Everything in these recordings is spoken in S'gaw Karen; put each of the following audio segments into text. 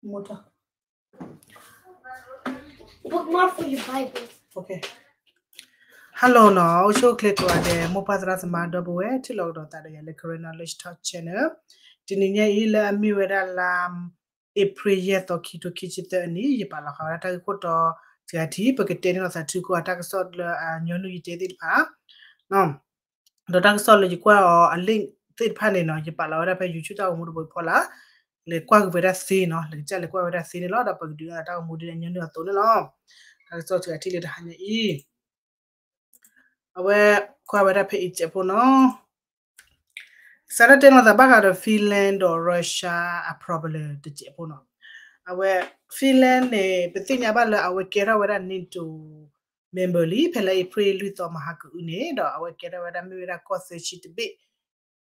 Hello နီၤ, အိၣ်ဆူၣ်အိၣ်ချ့ကိးဂၤဒဲး မိၢ်ပၢ်သရၣ်သမါဒီပုၢ်ဝဲၢ် ထံၣ်လိာ်ကဒီးသးဒီးယၤလၢ Karen Knowledge Talk Channel. တနံၤညါအံၤလၢအမ့ၢ်ဝဲဒၣ်လါ April ယဲၢ်သီ ခံထိခံဆံသၢအနံၣ် ယပာ်လီၤဃာ်ဝဲဒၣ်တၢ်ဂ့ၢ်ခိၣ်တီတဂၤထံး ပကတဲန့ၢ်လီၤသးထုကီၢ်အတၢ်ကစီၣ်လၢအညီနုၢ်ယတဲသ့ၣ်တဖၣ် ဒီးတၢ်ကစီၣ်လၢယကွၢ်အီၤအလ့ၣ်သ့ၣ်တဖၣ်န့ၣ်နီၤ ယပာ်လီၤဝဲဒၣ်ဖဲ YouTube တၢ်ဂီၤမူတဘိဖီလာ် လဲၤကွၢ်က့ၤဝဲဒၣ်သ့နီၤ, လဲၤကွၢ်ဝဲဒၣ်သ့န့ၣ်လီၤ. ဒီးပကဒုးနၢ်တၢ်ဂီၤမူဒ်အညီနုၢ်အသိးန့ၣ်လီၤ. တၢ်ကစီၣ်တဂၤထံးလၢတဟါညါအံၤ အဝဲကွၢ်ဝဲဒၣ်ဖဲအံၤစဲးဖိနီၤ စးထီၣ်တဲနီၤသးဘၣ်ဃးဒီး Finland ဒီး Russia အ problem တစဲးဖိနီၤ. အဝဲ Finland န့ၣ် ပသ့ၣ်ညါဘၣ်လၢအဝဲကဲထီၣ်ဝဲဒၣ် NATO member လံ ဖဲလၢ April လွံၢ်သီမဟါကအုန့ၣ် ဒီးအဝဲကဲထီၣ်ဝဲဒၣ်မ့ၢ်ဝဲဒၣ်ကီၢ်သၢဆံတဘ့ၣ်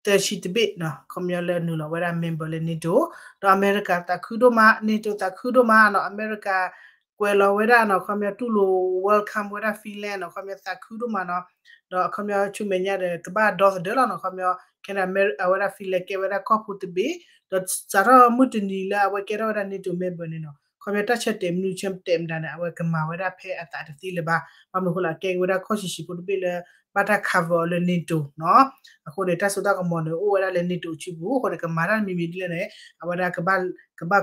သၢဆံတဘ့ၣ်နီၤ ခီပညီလၢနုာ်လီၤဝဲဒၣ် member လၢ NATO ဒီးအမဲရကၤ သးခုဒိၣ်မး NATO သးခုဒိၣ်မးနီၤ အမဲရကၤ ကွဲးလီၤဝဲဒၣ်နီၤ ခီပညီတူၢ်လိာ် welcome ဝဲဒၣ် Finland နီၤ ခီပညီသးခုဒိၣ်မးနီၤ. ဒီးခီပညီဆူမဲာ်ညါဒီး ကဘၣ်ဒီသဒၢလီၤနီၤ ခီပညီ ခဲန့ၣ် အဝဲဒၣ် Finland ကဲဝဲဒၣ်ကီၢ်ဖိတဘ့ၣ် ဒီးစးထီၣ်မုၢ်တနံၤလၢအဝဲကဲထီၣ်ဝဲဒၣ် NATO member န့ၣ်နီၤ ခီပညီတၢ်ဆၢတဲာ်မနုၤဆၢတဲာ်မတၤန့ၣ် အဝဲကမၤဝဲဒၣ်ဖဲအသးတသ့လၢၤဘၣ်. ဘၣ်မနုၤအဃိလဲၣ် အကဲက့ၤဝဲဒၣ်ကီၢ်ဆံးဆံးဖိတဘ့ၣ်လၢ ဘၣ်တၢ် cover အီၤလၢ NATO နီၤ. အဃိန့ၣ် တၢ်စိတၢ်ကမီၤန့ၣ် အိၣ်ဝဲဒၣ်လၢ NATO အစုပူၤ အဃိန့ၣ် ကမၤတၢ်တမံၤမံၤဒ်လဲၣ်န့ၣ် အဝဲဒၣ် ကဘၣ်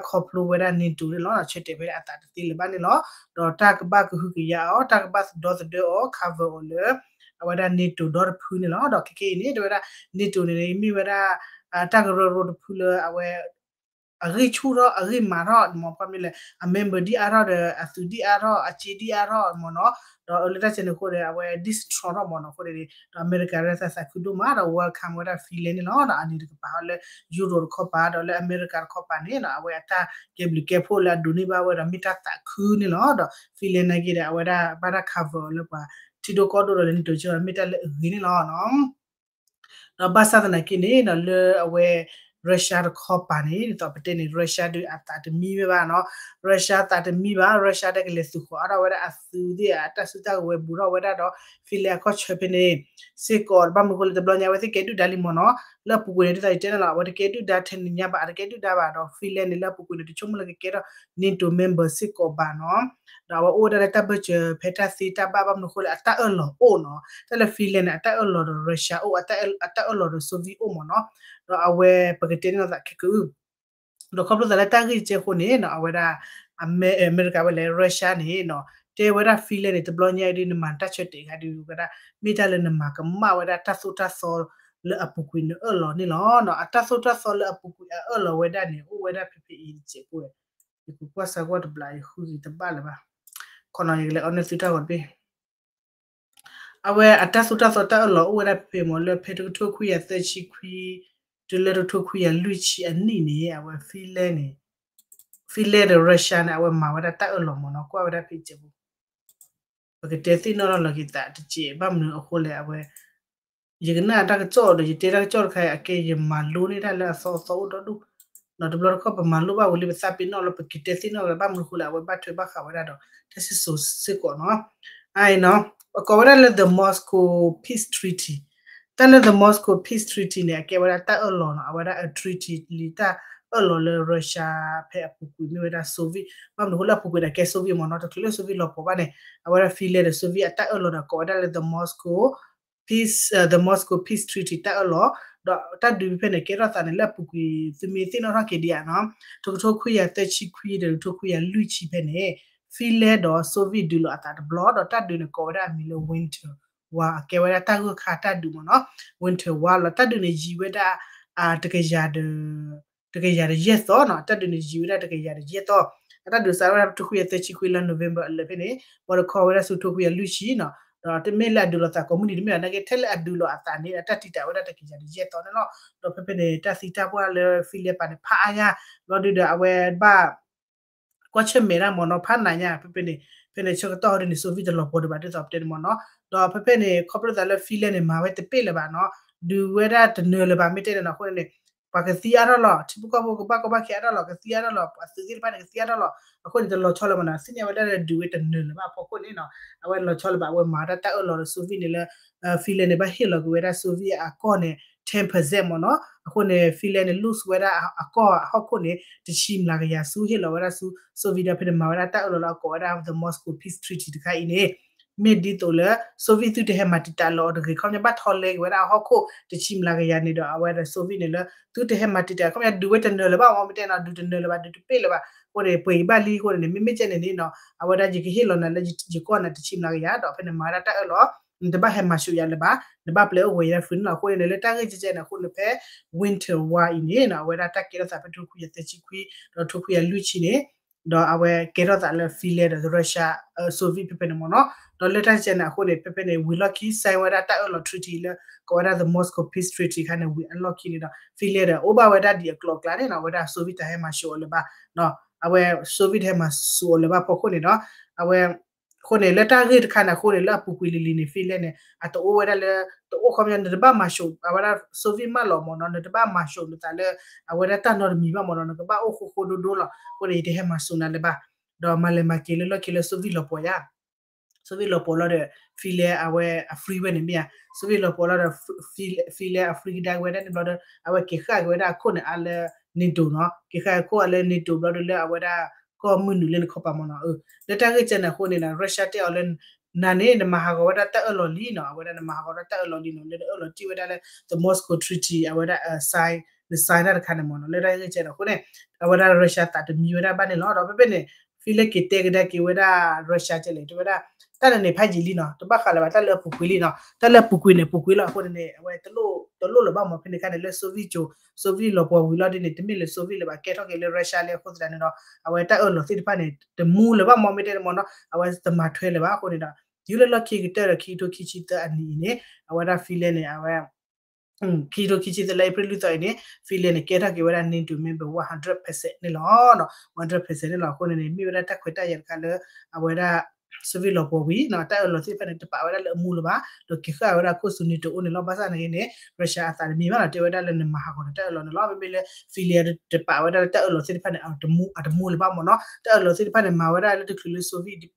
ခီဖျိဝဲဒၣ် NATO န့ၣ်လီၤ. ဆၢတဲာ်ဖဲအသးတသ့လၢၤဘၣ်န့ၣ်လီၤ. ဒီးတၢ်ကဘၣ်ကဟုကယာ်အီၤ တၢ်ကဘၣ်ဒီသဒၢအီၤ cover အီၤလၢ အဝဲဒၣ် NATO ဒီတဖုန့ၣ်လီၤ. ဒီးခဲကနံၣ်အံၤန့ၣ် တဲဝဲဒၣ် NATO န့ၣ် မ့ၢ်ဝဲဒၣ် တၢ်ကရၢကရိတဖုလၢအဝဲ အဂံၢ်ဆူၣ်ထီၣ် အဂံၢ်မၤထီၣ် မ့ၢ်ခီမ့ၢ်လဲၣ် အ member ဒံၣ်အါထီၣ်ဒီး အသုးဒံၣ်အါထီၣ် အစ့ဒံၣ်အါထီၣ်မ့ၢ်နီၤ. ဒီးလၢတၢ်စဲန့ၣ်အဃိဒီး အဝဲ destroy ထီၣ်မ့ၢ်နီၤ. အဃိန့ၣ် ဒီးအမဲရကၤရဲၣ်သးသးခုဒိၣ်မး ဒီး welcome ဝဲဒၣ် Finland န့ၣ်လီၤ. ဒီးအန့ၣ်တကပၤဟီလၢ Europe တခီပၤ ဒီးလၢအမဲရကၤတခီပၤန့ၣ်နီၤ အဝဲအတၢ်ကဲဘျုးကဲဖှိၣ်လၢအဒိးန့ၢ်ဘၣ်ဝဲဒီး မ့ၢ်တၢ်သးခုန့ၣ်လီၤ. ဒီး Finland နာ်က့ဒီး အဝဲဒၣ်ဘၣ်တၢ် cover အီၤလၢပှၤထံဒိၣ်ကီၢ်ဒိၣ်ဒီးလၢ NATO စ့ၢ်ကီး မ့ၢ်တၢ်လၢအဂ့ၤန့ၣ်လီၤ. ဒီးဘၣ်ဆၣ်သနာ်က့န့ၣ်နီၤ လၢအဝဲ Russia တခီပၤန့ၣ် ဒ်သိးပတဲန့ၣ် Russia ဒုးအသးတမံဝဲဘၣ်နီၤ. Russia သးတမံဘၣ် Russia တၢ်ကလဲၤသုးဃီၤအါထီၣ်ဝဲဒၣ်အသုးသ့ၣ် အတၢ်စုတၢ်ကဝဲၤဘူးထီၣ်ဝဲဒၣ်ဒီး Finland အခီၣ်ဆၢဖဲန့ၣ် စ့ၢ်ကီး ဘၣ်မနုၤအဃိလဲၣ် တဘျီညါအဝဲသ့ၣ်ကဲဒုၣ်ဒါလံမ့ၢ်နီၤ. လၢအပူၤကွံာ်န့ၣ် ဒ်သိးယတဲန့ၣ်လီၤ အဝဲတကဲဒုၣ်ဒါထဲန့ၣ်ညါဘၣ် အတကဲဒုၣ်ဒါဘၣ်ဒီး Finland န့ၣ် လၢအပူၤကွံာ်န့ၣ် တဆိကမိၣ်လၢကကဲထီၣ် NATO member စ့ၢ်ကီးဘၣ်နီၤ. ဒီးအဝဲအိၣ်ဝဲဒၣ်လၢတၢ်ဘၢၣ်စၢၤဖဲတၢ်သ့တၢ်ဘၣ် ဘၣ်မနုၤအဃိလဲၣ် အတၢ်အၢၣ်လီၤအိၣ်နီၤ. တၢ်လၢ Finland န့ၣ် အတၢ်အၢၣ်လီၤဒီး Russia အိၣ် အတၢ်အၢၣ်လီၤဒီး Soviet အိၣ်မ့ၢ်နီၤ. ဒီးအဝဲပကတဲန့ၢ်လီၤသးခဲကအု ဒီးခီဖျိသးလၢတၢ်ဂ့ၢ်ကဲအဃိန့ၣ်နီၤ အဝဲဒၣ် အမဲရကၤဝဲလဲၣ် Russia န့ၣ်နီၤ တဲဝဲဒၣ် Finland န့ၣ် တဘျီညါအံၤဒုး နမၤတၢ်ဆၢတဲာ်ခါဒုးဝဲဒၣ် မ့ၢ်တၢ်လၢနမၤကမၣ်ဝဲဒၣ်တၢ်သိၣ်တၢ်သီလၢအပူၤကွံာ်နအၢၣ်လီၤန့ၣ်လီၤ. အတၢ်သိၣ်တၢ်သီလၢအပူၤကွံာ်အအၢၣ်လီၤဝဲဒၣ်န့ၣ် အိၣ်ဝဲဒၣ်ဖဲဖဲအံၤတစဲးဖိဝဲ ယကကွၢ်စၢ်ကွၢ်တဘျီယဃုက့ၤတဘၣ်လၢၤဘၣ် ခီနီၤ ယကလဲၤအီၣ်န့ၢ်သုတၢ်ဂီၤတဘ့ၣ် အဝဲအတၢ်သိၣ်တၢ်သီတၢ်အၢၣ်လီၤအိၣ်ဝဲဒၣ်ဖဲဖဲမ့ၢ် လၢဖဲတကထိခွံကယၤသၢဆံခွံ တုၤလၢတကထိခွံကယၤလွံၢ်ဆံအနံၣ်န့ၣ် အဝဲ Finland န့ၣ် Finland ဒီး Russia န့ၣ် အဝဲမၤဝဲဒၣ်တၢ်အၢၣ်လီၤမ့ၢ်နီၤ ကွၢ်ဝဲဒၣ်ဖဲအံၤတစဲးဖိ ပကတဲသ့ၣ်နီၣ်ထီၣ်လီၤက့ၤသးတစဲး ဘၣ်မနုၤအဃိလဲၣ် အဝဲ ယကနၣ်တၢ်ကစီၣ်ဒီး ယတဲတၢ်ကစီၣ်တခါအံၤ အကဲယမၤလိန့ၢ်တၢ်လၢအသီအသီအိၣ်ဒီဒူၣ်, ဒီးတဘျီတခီၣ်ပမၤလိဘၣ်ဝံၤလံ ပသးပ့ၤနီၣ်လီၤ ပကတဲသ့ၣ်နီၣ်လီၤ ဘၣ်မနုၤဃိလဲၣ် အဝဲဘၣ်ထွဲဘၣ်ဃးဝဲဒၣ်ဒီး တၢ်စံၣ်စိၤစ့ၢ်ကီးနီၤ. အအံၤနီၤ အကိးဝဲဒၣ်လၢ the Moscow Peace Treaty တၢ်လၢ the Moscow Peace Treaty န့ၣ် အကဲဝဲဒၣ်တၢ်အၢၣ်လီၤနီၤ, အဝဲဒၣ်အ treaty လံ တၢ်အၢၣ်လီၤလၢ Russia ဖဲအပူၤကွံာ်မ့ၢ်ဝဲဒၣ် Soviet, ဘၣ်မနုၤဃိလၢအပူၤကွံာ်န့ၣ် အကဲ Soviet မ့ၢ်နီၤ, တချုးလၢ Soviet လီၤပှီၢ်ဘၣ်န့ၣ် အဝဲဒၣ် Finland ဒီး Soviet အတၢ်အၢၣ်လီၤဒီး ကိးဝဲဒၣ်လၢ the Moscow Peace, the Moscow Peace Treaty တၢ်အၢၣ်လီၤ, ဒီးတၢ်ဒုးဖဲဖဲန့ၣ် ကဲထီၣ်သးန့ၣ် လၢအပူၤကွံာ် သုမ့ၢ်သ့ၣ်နီၣ်ထီၣ်က့ၤဒံးဧါနီၤ, တကထိခွံကယၤသၢဆံခွံ ဒီး တကထိခွံကယၤလွံၢ်ဆံဖဲန့ၣ် Finland ဒီး Soviet ဒုးလိာ်အသးတဘျီ ဒီးတၢ်ဒုးန့ၣ် ကိးဝဲဒၣ်အမံၤလၢ Winter War အကဲဝဲဒၣ်တၢ်ဂၢၢ်ခါတၢ်ဒုးမ့ၢ်နီၤ, Winter War လီၤ. တၢ်ဒုးန့ၣ်ယံာ်ဝဲဒၣ် တကယၤဒီး တကယၤဒီးယဲၢ်သီနီၤ, တၢ်ဒုးန့ၣ်ယံာ်ဝဲဒၣ်တကယၤဒီးယဲၢ်သီ, အတၢ်ဒုးစးထီၣ်ဝဲဒၣ်တကထိခွံကယၤသၢဆံခွံလါ November အလၢာ်ဖဲန့ၣ် ဘၣ်တခီဝဲဒၣ်ဆူတကထိခွံကယၤလွံၢ်ဆံနီၤ, ဒီးတမ့ၢ်လၢအဒုးလိာ်သးကိးမုၢ်နံၤတမ့ၢ်ဘၣ် နာ်က့ ထဲလၢအဒုးလိာ်အသးန့ၣ် အတၢ်တံာ်တာ်ဝဲဒၣ်တကယၤဒီးယဲၢ်သီန့ၣ်လီၤ. ဒီးဖဲဖဲန့ၣ် တၢ်သံတၢ်ပှၢ်လၢ Finland ပၤန့ၣ် ဖးအါညါ လီၤဒုးဒီးအဝဲဘၣ် ကွၢ်ဆၢၣ်မဲာ်ဒၣ်မ့ၢ်နီၤ, ဖးနးညါ ဖဲဖဲန့ၣ်, ဖဲန့ၣ်ဆၢကတီၢ်ဟီဒ်န့ၣ် Soviet တလီၤပှီၢ်ဒံးဘၣ် ဒ်သိးပတဲန့ၣ်မ့ၢ်နီၤ, ဒီးဖဲဖဲန့ၣ် ခီဖျိသးလၢ Finland န့ၣ် မၤဝဲတပ့ၢ်လၢၤဘၣ်နီၤ, ဒုးဝဲဒၣ်တနၢၤလၢၤဘၣ် မ့ၢ်တဲန့ၣ်နီၤ, အဃိန့ၣ် ပှၤကသံအါထီၣ်လီၤ, ထံဖိကီၢ်ဖိကဘၣ်ကီဘၣ်ခဲအါထီၣ်လီၤ, ကသံအါထီၣ်လီၤ, ပှၤသုးသ့ၣ်တဖၣ်န့ၣ် ကသံအါထီၣ်လီၤ, အဃိန့ၣ် တလီၤဆီလၢၤဘၣ်နီၤ, သ့ၣ်ညါဝဲဒၣ်လၢဒုးဝဲတနၢၤလၢၤဘၣ်အဖီခိၣ်န့ၣ်နီၤ, အဝဲလီၤဆီလၢၤဘၣ် အဝဲမၤဝဲဒၣ်တၢ်အၢၣ်လီၤဒီး Soviet န့ၣ်လၢ Finland န့ၣ် ဘၣ်ဟ့ၣ်လီၤက့ၤဝဲဒၣ် Soviet အကီၢ်န့ၣ် ten percent မ့ၢ်နီၤ. အဃိန့ၣ် Finland န့ၣ် lose ဝဲဒၣ်အကီၢ်အဟီၣ်ခိၣ်န့ၣ် တဆံမျးကယၤဆူ ဟ့ၣ်လီၤဝဲဒၣ်ဆူ Soviet ဒီးဖဲန့ၣ်မၤဝဲဒၣ်တၢ်အၢၣ်လီၤလၢအကိးဝဲဒၣ် the Moscow Peace Treaty တခါအံၤန့ၣ် မ့ၢ်ဒ်သိးလၢ Soviet သုတဟဲမၤတံာ်တာ်လၢအီၤတဂ့ၤ ခီပညီဘၣ်ထီလဲက့ၤဝဲဒၣ်အဟီၣ်ခိၣ်တဆံမျးကယၤန့ၣ်ဒီး အဝဲဒီး Soviet န့ၣ်လၢ သုတဟဲမၤတံာ်တာ် ခီပညီဒုးဝဲတနၢၤလၢၤဘၣ်မ့ၢ် မ့ၢ်တဲနီၤ ဒုးတနၢၤလၢၤဘၣ် ဒုးတပ့ၢ်လၢၤဘၣ် အဃိန့ၣ် ပှဲၤအံၤဘၣ်လံအဃိန့ၣ်န့ၣ် မ့မ့ၢ်ကဲန့ၣ်န့ၣ်နီၤ အဝဲဒၣ်ယကဟ့ၣ်လီၤနၤလၢယကီၢ်နၤတဆံမျးကယၤ ဒီးဖဲန့ၣ်မၤဝဲဒၣ်တၢ်အၢၣ်လီၤ နတဘၣ်ဟဲမၤၡိးယၤလၢၤဘၣ် နဘၣ်ပျဲအိၣ်ဝဲယၤ free န့ၣ်လီၤ. အဃိန့ၣ်န့ၣ် လၢတၢ်ဂ့ၢ်ကဲကဲန့ၣ်အဃိန့ၣ် ဖဲ Winter War အံၤန့ၣ်နီၤ အဝဲဒၣ်တၢ်ကဲထီၣ်သးဖဲတကထိခွံကယၤသၢဆံခွံ ဒီးတကထိခွံကယၤလွံၢ်ဆံန့ၣ် ဒီးအဝဲကဲထီၣ်သးလၢ Finland ဒီး Russia Soviet ဖဲဖဲန့ၣ်မ့ၢ်နီၤ. ဒီးလၢတၢ်ကဲန့ၣ်အဃိန့ၣ် ဖဲဖဲန့ၣ် ဝံၤလီၢ်ခံ sign ဝဲဒၣ်တၢ်အၢၣ်လီၤ treaty လၢ ကိးဝဲဒၣ် the Moscow Peace Treaty ခါန့ၣ် ဝံၤအလီၢ်ခံန့ၣ်ဒီး Finland ဒီး အိၣ်ဘၣ်ဝဲဒၣ်ဒ်အကျိၤအကျဲန့ၣ်နီၤ အဝဲဒၣ် Soviet တၢ်ဟဲမၤၡိးအီၤလၢၤဘၣ် အဝဲ Soviet ဟဲမၤစိးအီၤလၢၤဘၣ်ဖီခိၣ်န့ၣ်ဒီး အဝဲ အဃိန့ၣ် လၢတၢ်ဂ့ၢ်တခါန့ၣ်အဃိန့ၣ် လၢအပူၤကွံာ်လံၤလံၤန့ၣ် Finland န့ၣ် အတအိၣ်ဝဲဒၣ်လၢ တအိၣ်ခီပညီ နတဘၣ်မၤစိး အဝဲဒၣ် Soviet မးလီၤမ့ၢ်နီၤ နတဘၣ်မၤစိးနသးလၢ အဝဲဒၣ်တၢ်နီတမံၤဘၣ်မ့ၢ်နီၤ နကဘၣ်အိၣ်ဃိဃိဒိဒိလီၤ. အဃိန့ၣ် ယတဟဲမၤစိးနၤလၢၤဘၣ် ဒီးမၤလဲၤမၤက့ၤလၢလီၢ်ခံလၢ Soviet လီၤပှီၤယၤ Soviet လီၤပှီၤလီၤဒီး Finland အဝဲအ free ဝဲန့ၣ်မ့ၢ်ဧါ Soviet လီၤပှီၤလီၤဒီး Finland အ free ကဒါက့ၤဝဲဒၣ်န့ၣ်ဘျီဒီး အဝဲက့ၤဃၣ်က့ၤဝဲဒၣ်အခိၣ်န့ၣ် အါလၢ NATO နီၤ က့ၤဃၣ်ခိၣ်အါလၢ NATO ဘျီဒီးလၢအဝဲဒၣ် ကီၢ်မုၢ်နုာ်လၢနခီပၤမ့ၢ်နီၤ လၢတၢ်ဂ့ၢ်ကဲန့ၣ်အဃိန့ၣ် Russia တဲအီၤလၢ နၤန့ၣ် နမၤဟးဂီၤဝဲဒၣ်တၢ်အၢၣ်လီၤလံနီၤ အဝဲဒၣ်နမၤဟးဂီၤဒၣ်တၢ်အၢၣ်လီၤလံနီၤ လၢနအၢၣ်လီၤတ့ၢ်ဝဲဒၣ်လၢ the Moscow Treaty အဝဲဒၣ် sign န sign တၢ်တခါန့ၣ်မ့ၢ်နီၤ လၢတၢ်ဂ့ၢ်ကဲန့ၣ်အဃိန့ၣ် အဝဲဒၣ် Russia သးတမံဝဲဒၣ်ဘၣ်န့ၣ်လီၤ. ဒီးဖဲဖဲန့ၣ် Finland က့ၤတဲကဒါက့ၤဝဲဒၣ် Russia ကဲလဲၣ် တဲဝဲဒၣ် တၢ်န့ၣ်န့ၣ်ဖးယံာ်လံနီၤ တဘၣ်ဃးလၢၤဘၣ် တၢ်လၢအပူၤကွံာ်လံနီၤ တၢ်လၢအပူၤကွံာ်န့ၣ် ပူၤကွံာ်လီၤ အဃိန့ၣ်န့ၣ် အဝဲတလိၣ်လၢၤဘၣ်မ့ၢ် ဖဲန့ၣ်ခါန့ၣ် လၢ Soviet ကၠိ Soviet လီၤပှီၤဝံၤလီၤဒ်န့ၣ် တမ့ၢ်လၢ Soviet လၢၤဘၣ် ကဲထီၣ်က့ၤလၢ Russia လၢအဃိသတးန့ၣ်ဒီး အဝဲတၢ်အၢၣ်လီၤသ့ၣ်တဖၣ်န့ၣ် တမူလၢၤဘၣ်မ့ၢ် မ့ၢ်တဲန့ၣ်မ့ၢ်နီၤ အဝဲတမၤထွဲလၢၤဘၣ် အဃိန့ၣ်ဒီး တုၤလၢလီၢ်ခံကတၢၢ်ဒီး ခံကထိခံဆံသၢအနံၤအံၤန့ၣ် အဝဲဒၣ် Finland န့ၣ် အဝဲ ခံကထိခံဆံသၢလါ April လွံၢ်သီအံၤန့ၣ် Finland န့ၣ် ကဲထီၣ်က့ၤဝဲဒၣ် NATO member one hundred percent န့ၣ်လီၤ. one hundred percent န့ၣ်လီၤ. အဃိန့ၣ်န့ၣ် မ့ၢ်ဝဲဒၣ်တၢ်ခွဲးတၢ်ယာ်တခါလၢ အဝဲဒၣ် Soviet လီၤပှီၤဝံၤနီၤ တၢ်အၢၣ်လီၤသ့ၣ်တဖၣ်န့ၣ် တပာ်ဝဲဒၣ်လၢအမူလၢၤဘၣ် ဒီးက့ၤဃၣ်ဝဲဒၣ်ခိၣ်ဆူ NATO အအိၣ်န့ၣ်လီၤ. ဘၣ်ဆၣ်သနာ်က့န့ၣ် Russia အသးတမံဘၣ်နီၤ တဲဝဲဒၣ်လၢနမၤဟးဂီၤနတၢ်အၢၣ်လီၤန့ၣ်လီၤ. မ့မ့ၢ်လၢ Finland တပာ်ဝဲဒၣ်လၢတၢ်အၢၣ်လီၤသ့ၣ်တဖၣ်န့ၣ် အတမူလၢၤဘၣ်မ့ၢ်နီၤ တၢ်အၢၣ်လီၤသ့ၣ်တဖၣ်န့ၣ် မၤဝဲဒၣ်လၢတချုးလၢ Soviet လီ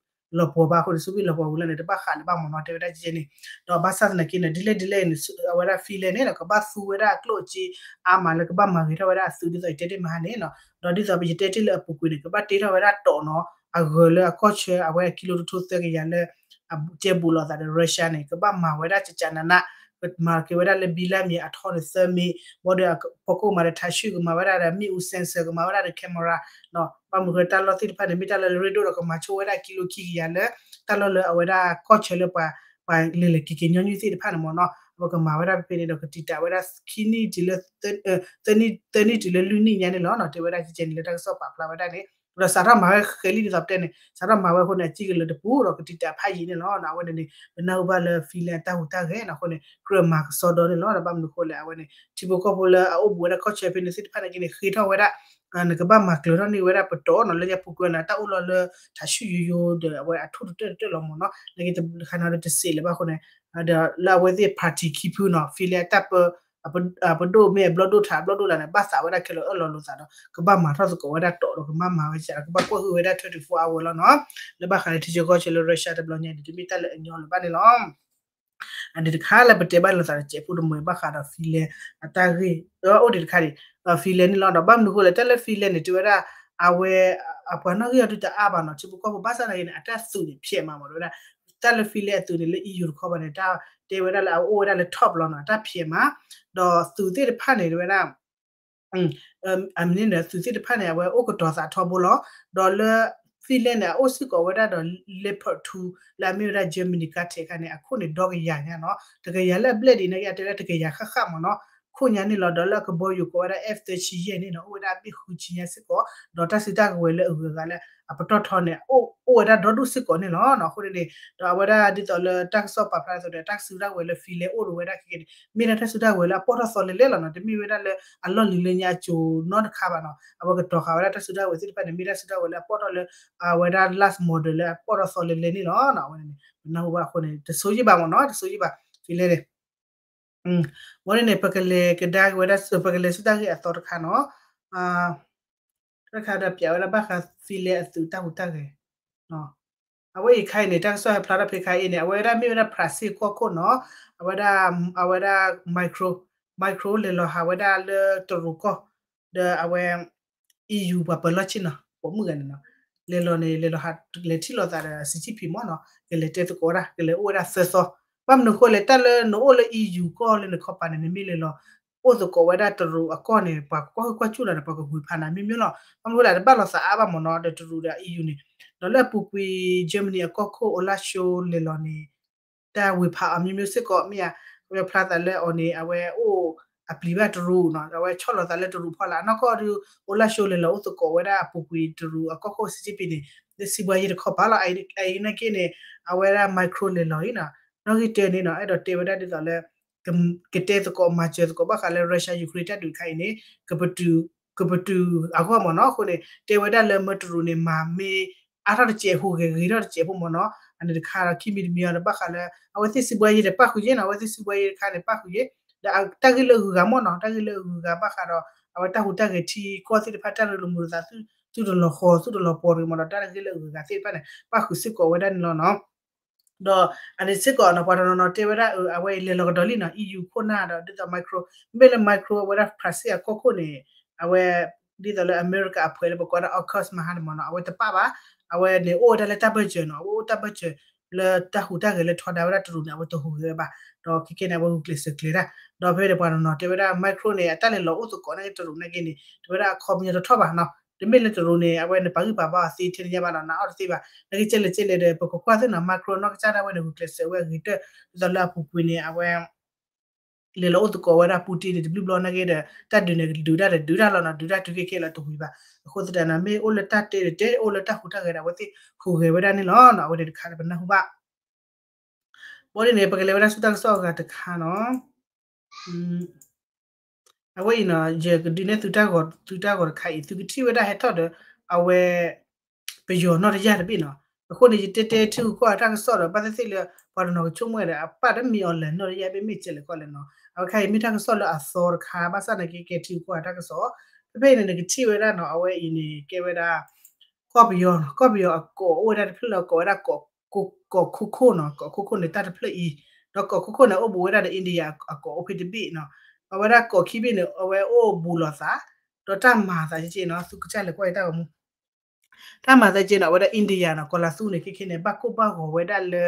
ၤပှီၤဘၣ်အဃိန့ၣ် Soviet လီၤပှီၤဝံၤလီၤန့ၣ် တဘၣ်ဃးလၢၤဘၣ်မ့ၢ်နီၤ တဲဝဲဒၣ်ကဲန့ၣ် ဒီးဘၣ်ဆၣ်သနာ်က့န့ၣ် ဒ်လဲၣ်ဒ်လဲၣ်န့ၣ် အဝဲဒၣ် Finland န့ၣ်ဒီး ကဘၣ်သူဝဲဒၣ်အကျိၣ်အစ့အါမးလၢကဘၣ်မၤဂ့ၤထီၣ်ဝဲဒၣ်အသုးဒ်သိးယတဲတ့ၢ်မဟါန့ၣ်နီၤ ဒီးဒ်သိးယတဲတ့ၢ်လၢအပူၤကွံာ်န့ၣ် ကဘၣ်တ့ထီၣ်ဝဲဒၣ်တီၣ်နီၤ အဂၢၤလၢအကီၢ်ဆၢအဝဲအကံလိတထိသၢကယၤလၢ အကဲဘူးလိာ်သးဒီး Russia န့ၣ် ကဘၣ်မၤဝဲဒၣ်ကကနန ကမၤက့ၤဝဲဒၣ်လၢ ဘံလၢမ့ၢ်အထီန့ၣ်သၢမ့ၢ် ဘၣ်ဒီးအဖီခိၣ်ကမၤဒီး ထးဆူၣ် ကမၤဝဲဒၣ်ဒီး မ့ၣ်အူ sensor ကမၤဝဲဒၣ်ဒီး camera ဘၣ်မနုၤဃိတၢ်လီၢ်သ့ၣ်တဖၣ်န့ၣ် မ့ၢ်တၢ်လီၢ်လၢရ့ဒိၣ်ဒီးကမၤဆိဝဲဒၣ်ကံလိခံကယၤလၢ တၢ်လီၢ်လၢအဝဲဒၣ်ကီၢ်ဆၢလၢပှၤ ပှၤလဲၤလဲၤက့ၤက့ၤညီနုၢ်သ့ၣ်တဖၣ်န့ၣ်မ့ၢ်နီၤ အဝဲကမၤဝဲဒၣ်ဖဲဖဲန့ၣ်ဒီး ကတံာ်တာ်ဝဲဒၣ်ခံနံၣ်တုၤလၢ သၢနံၣ်တုၤလၢလွံၢ်နံၣ်ညါန့ၣ်လီၤ. တဲဝဲဒၣ်ကဲန့ၣ်လၢတၢ်ကစီၣ်ပာ်ဖျါဝဲဒၣ်န့ၣ် ဒီးစးထီၣ်မၤဝဲဃဲလံဒ်သိးပတဲန့ၣ် စးထီၣ်မၤဝဲအဃိန့ၣ် အစံၣ်ကလၢၤတပူၤဒီး ကတံာ်တာ်ဖးယံာ်န့ၣ်လီၤ. အဝဲန့ၣ်န့ၣ် ပနၢ်ဟူဘၣ်လၢ Finland အတၢ်ဟူးတၢ်ဂဲၤန့ၣ်အဃိန့ၣ် ကြၢးမၤကစီဒီန့ၣ်လီၤ. ဒီးဘၣ်မနုၤအဃိလဲၣ် အဝဲန့ၣ် ထံဖိကီၢ်ဖိလၢအအိၣ်ဘူးဝဲဒၣ်ကီၢ်ဆၢဖဲန့ၣ်သ့ၣ်တဖၣ်န့ၣ်က့န့ၣ် ဃ့ထီၣ်ဝဲဒၣ် နကဘၣ်မၤကျၢၤထီၣ်န့ၢ်ဝဲဒၣ်ပတီၢ်နီၤ လၢညါပူၤကွံာ်န့ၣ် တၢ်အိၣ်လီၤလၢထးဆူၣ်ယိယိဒီး အဝဲအထူၣ်တတၢၢ်တတၢၢ်လီၤမ့ၢ်နီၤ နာ်က့တခါန့ၣ်ဒီးတစဲးလၢၤဘၣ်အဃိန့ၣ် ဒီးလၢအဝဲသ့ၣ် party ခံဖုနီၤ Finland အတၢ်ပၢ ပဒိၣ်မ့ၢ်အဘျီၣ်ဒိၣ်ထးဘျီၣ်ဒိၣ်လၢ်န့ၣ် ဘၣ်သးဝဲဒၣ်ခဲလၢာ်အၢၣ်လီၤလိာ်သးဒီး ကဘၣ်မၤထီၣ်သကိးဝဲဒၣ်တီၢ်ဒီးကမၤမၤဝဲကဒီး ကဘၣ်ကွၢ်ဟုၣ်ဝဲဒၣ် twenty-four hour လီၤနီၤ လၢဘၣ်ဃးလၢထံဆၢကီၢ်ဆၢလၢ Russia တဘျီညါန့ၣ် တမ့ၢ်တၢ်လၢအညီလၢၤဘၣ်န့ၣ်လီၤ. အန့ၣ်တခါလၢပတဲဘၣ်လိာ်သးဒီး ကဲးဖိတမှဲၤဘၣ်ဃးဒီး Finland အတၢ်ဂ့ၢ် အိၣ်ဒံးတခါဒံး Finland န့ၣ်လီၤ. ဒီးဘၣ်မနုၤအဃိလဲၣ် တၢ်လၢ Finland န့ၣ် တဲဝဲဒၣ် အဝဲ အပှၤနီၣ်ဂံၢ်အီၤဒုးတအါဘၣ်နီၤ ထံဖိကီၢ်ဖိ ဘၣ်ဆၣ်သနာ်က့န့ၣ် အတၢ်သုးန့ၣ် ဖျဲးမးမ့ၢ် တဲဝဲဒၣ် တၢ်လၢ Finland အသုးန့ၣ် လၢ EU တခီဘၣ်န့ၣ် တၢ်တဲဝဲဒၣ်လၢအအိၣ်ဝဲဒၣ်လၢ top လီၤနီၤ အတၢ်ဖျဲးမး ဒီးသုးသ့ၣ်တဖၣ်န့ၣ် တဲဝဲဒၣ် အမ့ၢ်န့ၣ် သုးသ့ၣ်တဖၣ်န့ၣ် အဝဲအိၣ်ကတီၤသးထီဘိလီၤ. ဒီးလၢ Finland န့ၣ် အအိၣ်စ့ၢ်ကီးဝဲဒၣ်ဒီး Leopard two လၢအမ့ၢ်ဝဲဒၣ် Germany ကါထဲးခါန့ၣ် အခိၣ်န့ၣ်ဒီကယၤညါနီၤ တကယၤလၢအဘျဲၣ်ဒ်န့ၣ် အတဲဝဲဒၣ်တကယၤဃၣ်ဃၣ်မ့ၢ်နီၤ ခိၣ်ညါန့ၣ်လီၤ. ဒီးလၢအကဘီယူၤကိးဝဲဒၣ် F thirty ယဲၢ်န့ၣ်နီၤ အိၣ်ဝဲဒၣ်အဘ့ၣ်ဃုဆံညါစ့ၢ်ကီး ဒီးတၢ်စုတၢ်ကဝဲၤလၢအဂုၤအဂၤလၢ အပတီၢ်ထီန့ၣ် အိၣ်ဝဲဒၣ်ဒီဒူၣ်စ့ၢ်ကီးန့ၣ်လီၤ. အဃိန့ၣ်န့ၣ် ဒီးအဝဲဒၣ်ဒ်သိးလၢတၢ်ကစီၣ်ပာ်ဖျါအသိးဒီး တၢ်စုတၢ်ကဝဲၤလၢ Finland အိၣ်ဒီးဝဲဒၣ်ခဲကနံၣ်န့ၣ် မ့ၢ်ဒၣ်တၢ်စုတၢ်ကဝဲၤလၢအပတီၢ်ထီသီလဲၤလဲၤလီၤနီၤ တမ့ၢ်ဝဲဒၣ်လၢအလီၢ်လံၤလၢညါအစိၤနီတခါဘၣ်နီၤ အဝဲကတီၤဃာ်ဝဲဒၣ်တၢ်စုတၢ်ကဝဲၤသ့ၣ်တဖၣ်န့ၣ် မ့ၢ်တၢ်စုတၢ်ကဝဲၤလၢအပတီၢ်ထီလၢ အဝဲဒၣ် last model လၢအပတီၢ်ထီသီလဲၤလဲၤန့ၣ်လီၤ. အဝဲန့ၣ် ပနၢ်ဟူဘၣ်အဃိန့ၣ် တဆိယံၣ်ဘၣ်မ့ၢ်နီၤ တဆိယံၣ်ဘၣ် Finland န့ၣ် ဝဲန့ၣ်န့ၣ် ပကလဲၤကဒါက့ၤဝဲဒၣ် ပကလဲၤဆူတၢ်ဂ့ၢ်အသီတခါနီၤ တၢ်ခါဒီးပျးဝဲဒၣ်ဘၣ်ဃး Finland အသုးတၢ်ဟူးတၢ်ဂဲၤ အဝဲအံၤခါအံၤန့ၣ် တၢ်ကစီၣ်ဟဲဖျါထီၣ်ဖဲခါအံၤန့ၣ် အဝဲဒၣ်မ့ၢ်ဝဲဒၣ် ဖရၣ်စ့ၣ်ကီၢ်ခိၣ်နီၤ အဝဲဒၣ် အဝဲဒၣ် Macron Macron လဲၤလီၤဟးဝဲဒၣ်လၢတရူးကီၢ် ဒီးအဝဲ EU ပှၤပၢၤလီၢ်ဆ့ၣ်နီၤ ပိာ်မုၣ်ဂၤန့ၣ်နီၤ လဲၤလီၤန့ၣ် လဲၤလီၤဟး လဲၤထံၣ်လိာ်သးဒီး Xi Jinping မ့ၢ်နီၤ ကလဲၤတဲသကိးဝဲဒၣ် ကလဲၤအိၣ်ဝဲဒၣ်သၢသီ ဘၣ်မနုၤအဃိလဲၣ် တၢ်လၢနအိၣ်လၢ EU ကီၢ်လၢနခီပၤန့ၣ် နမ့ၢ်လဲၤလီၤ အိၣ်သကိးဝဲဒၣ်တရူးအကီၢ်န့ၣ် ပှၤကွၢ်ဟုၣ်ကွၢ်စူၣ်လီၤဒီး ပှၤကဂုာ်ဖးနၤမ့ၢ်မ့ၢ်လီၤ ဘၣ်မနုၤအဃိလဲၣ် တဘၣ်လိာ်သးအါဘၣ်မ့ၢ်နီၤ ဒီးတရူးဒီး EU န့ၣ် ဒီးလၢအပူၤကွံာ် Germany အကီၢ်ခိၣ် Olaf Scholz လဲၤလီၤန့ၣ် တၢ်ဝ့ၤဖးအီၤမ့ၢ်မ့ၢ်စ့ၢ်ကီး မ့ၢ်ဧါ ကဖျါသးလၢအီၤန့ၣ် အဝဲအိၣ်အပျံၤဘၣ်တရူးနီၤ အဝဲဆီၣ်လီၤသးလၢတရူးဖီလာ် နီၢ်ကီၢ်ဒုး Olaf Scholz လဲၤလီၤအိၣ်သကိးဝဲဒၣ်အပူၤကွံာ်တရူးအကီၢ်ခိၣ် Xi Jinping န့ၣ် လၢစံးဘှါယဲၢ်တခီပၤလီၤ အအံၤနာ်က့န့ၣ် အဝဲဒၣ် Macron လဲၤလီၤအံၤနီၤ နီၣ်ဂံၢ်တၢန့ၣ်နီၤ အဲၣ်ဒိးတဲဝဲဒၣ်ဒ်သိးလၢ ကတဲသကိးမၤစၢၤသကိးဘၣ်ဃးလၢ Russia Ukraine တၢ်ဒုးတခါအံၤန့ၣ် ကပတုာ်အဂီၢ်မ့ၢ်နီၤ အဃိန့ၣ် တဲဝဲဒၣ်လၢမၢတရူးန့ၣ် မၤမ့ၢ်အါထီၣ်တစဲး ဟူးဂဲၤဂ့ၤထီၣ်တစဲးဖိမ့ၢ်နီၤ အန့ၣ်တခါဒီး ခံမံၤတမံၤအီၤဒီးဘၣ်ဃးလၢ အဝဲသ့ၣ်စံးဘှါယဲၢ်ဒီးပၣ်ဃုာ်ယဲၢ်နီၤ အဝဲသ့ၣ်စံးဘှါယဲၢ်တခါန့ၣ် ပၣ်ဃုာ်ယဲၢ် ဒီးတၢ်ဂ့ၢ်လၢအဂုၤအဂၤမ့ၢ်နီၤ တၢ်ဂ့ၢ်လၢအဂုၤအဂၤဘၣ်ဃးဒီး အဝဲတၢ်ဟူးတၢ်ဂဲၤထံကီၢ်သ့ၣ်တဖၣ် တၢ်ရ့လိာ်မုာ်လိာ်သး သုတလီၤဃီၤ သုတလီၤပှီၤတဂ့ၤမ့ၢ်ဒီး တၢ်ဂ့ၢ်လၢအဂုၤအဂၤသ့ၣ်တဖၣ်န့ၣ် ပၣ်ဃုာ်စ့ၢ်ကီးဝဲဒၣ်န့ၣ်လီၤနီၤ ဒီးအန့ၣ်စ့ၢ်ကီးနီၤ ပှၤတနီၤနီၤတဲဝဲဒၣ် အဝဲအံၤလဲၤလီၤကဒီးလံနီၤ EU ခိၣ်နၢ်ဒီး ဒ်သိး Macron မ့မ့ၢ်လၢ Macron အဝဲဒၣ် France အကီၢ်ခိၣ်န့ၣ် အဝဲ ဒ်သိးလၢ America အဖှဲးလၢပကိးဒၣ် AUKUS မဟါန့ၣ်မ့ၢ်နီၤ အဝဲတပၣ်ဘၣ် အဝဲန့ၣ်အိၣ်ဝဲဒၣ်လၢတၢ်ဘၢၣ်စၢၤနီၤ အဝဲအိၣ်တၢ်ဘၢၣ်စၢၤ လၢတၢ်ဟူးတၢ်ဂဲၤလၢထီဒါဝဲဒၣ်တရူးန့ၣ် အဝဲတဟူးဂဲၤဝဲဘၣ် ဒီးခဲကဲန့ၣ် အဝဲဂုာ်ကျဲးစၢးကျဲၤတၢ် ဒီးဖဲန့ၣ်ပှၤတနီၤနီၤတဲဝဲဒၣ် Macron န့ၣ် အတၢ်လဲၤလီၤအိၣ်သကိးန့ၣ် တရူးနာ်က့န့ၣ် တဲဝဲဒၣ်အခီပညီတထီၣ်ဘၣ်နီၤ တမ့ၢ်လၢတရူးန့ၣ် အဝဲန့ၣ်ပာ်ဂံၢ်ပာ်ဘါအီၤသ့ထဲန့ၣ်ညါဘၣ်နီၤ နာ်အီၤတသ့ဘၣ် နာ်က့ကဲလဲၣ်ကဲလဲၣ်ဒီး ပကကွၢ်သ့ၣ်နီၤ Macron နီၢ်ကစၢ်ဒၣ်ဝဲန့ၣ် ဂုာ်ကျဲးစၢးဝဲအဂ့ၤတၢၢ် ဒ်သိးလၢအပူၤကွံာ်န့ၣ် အဝဲ လဲၤလီၤအိၣ်သကိးဝဲဒၣ် Putin န့ၣ် တဘျုးဘျီနာ်က့ဒီး တၢ်ဒုးန့ၣ် ဒုးတၢ်ဒီးဒုးတၢ်လီၤနီၤ ဒုးတၢ်တုၤခဲခဲလီၤတဝံၤဘၣ် အဃိသတးန့ၣ် မ့ၢ်အိၣ်လၢတၢ်တဲဒီးတဲ အိၣ်လၢတၢ်ဟူးတၢ်ဂဲၤဒီး အဝဲသ့ၣ်ဟူးဂဲၤဝဲဒၣ်န့ၣ်လီၤနီၤ အဝဲန့ၣ်တခါလၢပနၢ်ဟူဘၣ် ဘၣ်ဒ်န့ၣ် ပကလဲၤဝဲဒၣ်ဆူတၢ်ကစီၣ်အဂၤတခါနီၤ အဝဲအံၤနီၤ ယကဒုးနဲၣ်သုတၢ်ဂီၤ သုတၢ်ဂီၤတခါအံၤ သုကထံၣ်ဝဲဒၣ်ဟဲထီၣ်ဒီး အဝဲ ပယီၤနီၣ်တယၢ်တဘ့ၣ်နီၤ အဃိန့ၣ် ယတဲတဲထံဂုၤကီၢ်ဂၤတၢ်ကစီၣ်ဒီး ဘၣ်သ့ၣ်သ့ၣ်လၢ ပှၤတနီၤကဆိကမိၣ်ဝဲဒီး အပၣ်တမံၤအီၤလဲၣ်နီၣ်တယၢ်ဘ့ၣ်မ့ၢ်ကဲလဲၣ်ကီးလဲၣ်နီၤ အဝဲခါအံၤမ့ၢ်တၢ်ကစီၣ်လၢအသီတခါ ဘၣ်ဆၣ်နာ်က့ကဲထံဂုၤကီၢ်ဂၤတၢ်ကစီၣ် ဖဲဖဲအံၤန့ၣ် နကထံၣ်ဝဲဒၣ်နီၤ အဝဲအံၤန့ၣ် ကဲဝဲဒၣ် ကီၢ်ပယီၤနီၤ ကီၢ်ပယီၤအကိးအိၣ်ဝဲဒၣ်တဖျၢၣ်လၢကိးဝဲဒၣ် ကီးခိခိၣ်နီၤ ကီးခိခိၣ်န့ၣ်တၢ်တဖျၢၣ်အံၤ ဒီးကီးခိခိၣ်န့ၣ် အိၣ်ဘူးဝဲဒၣ်ဒီး India အကိးအိၣ်ဖဲတဘ့ၣ်နီၤ အဝဲဒၣ်ကီးခံဘ့ၣ်န့ၣ် အဝဲအိၣ်ဘူးလိာ်သး ဒီးတၢ်မၤသးက့နီၤ သုကစၢ်လဲၤကွၢ်ယတၢ်ဂီၤမူ တၢ်မၤသးက့နီၤ အဝဲဒၣ် India နီၤ ကီးလၤသူန့ၣ် ခဲခဲန့ၣ် ဘၣ်ကိၢ်ဘၣ်ဂီၤဝဲဒၣ်လၢ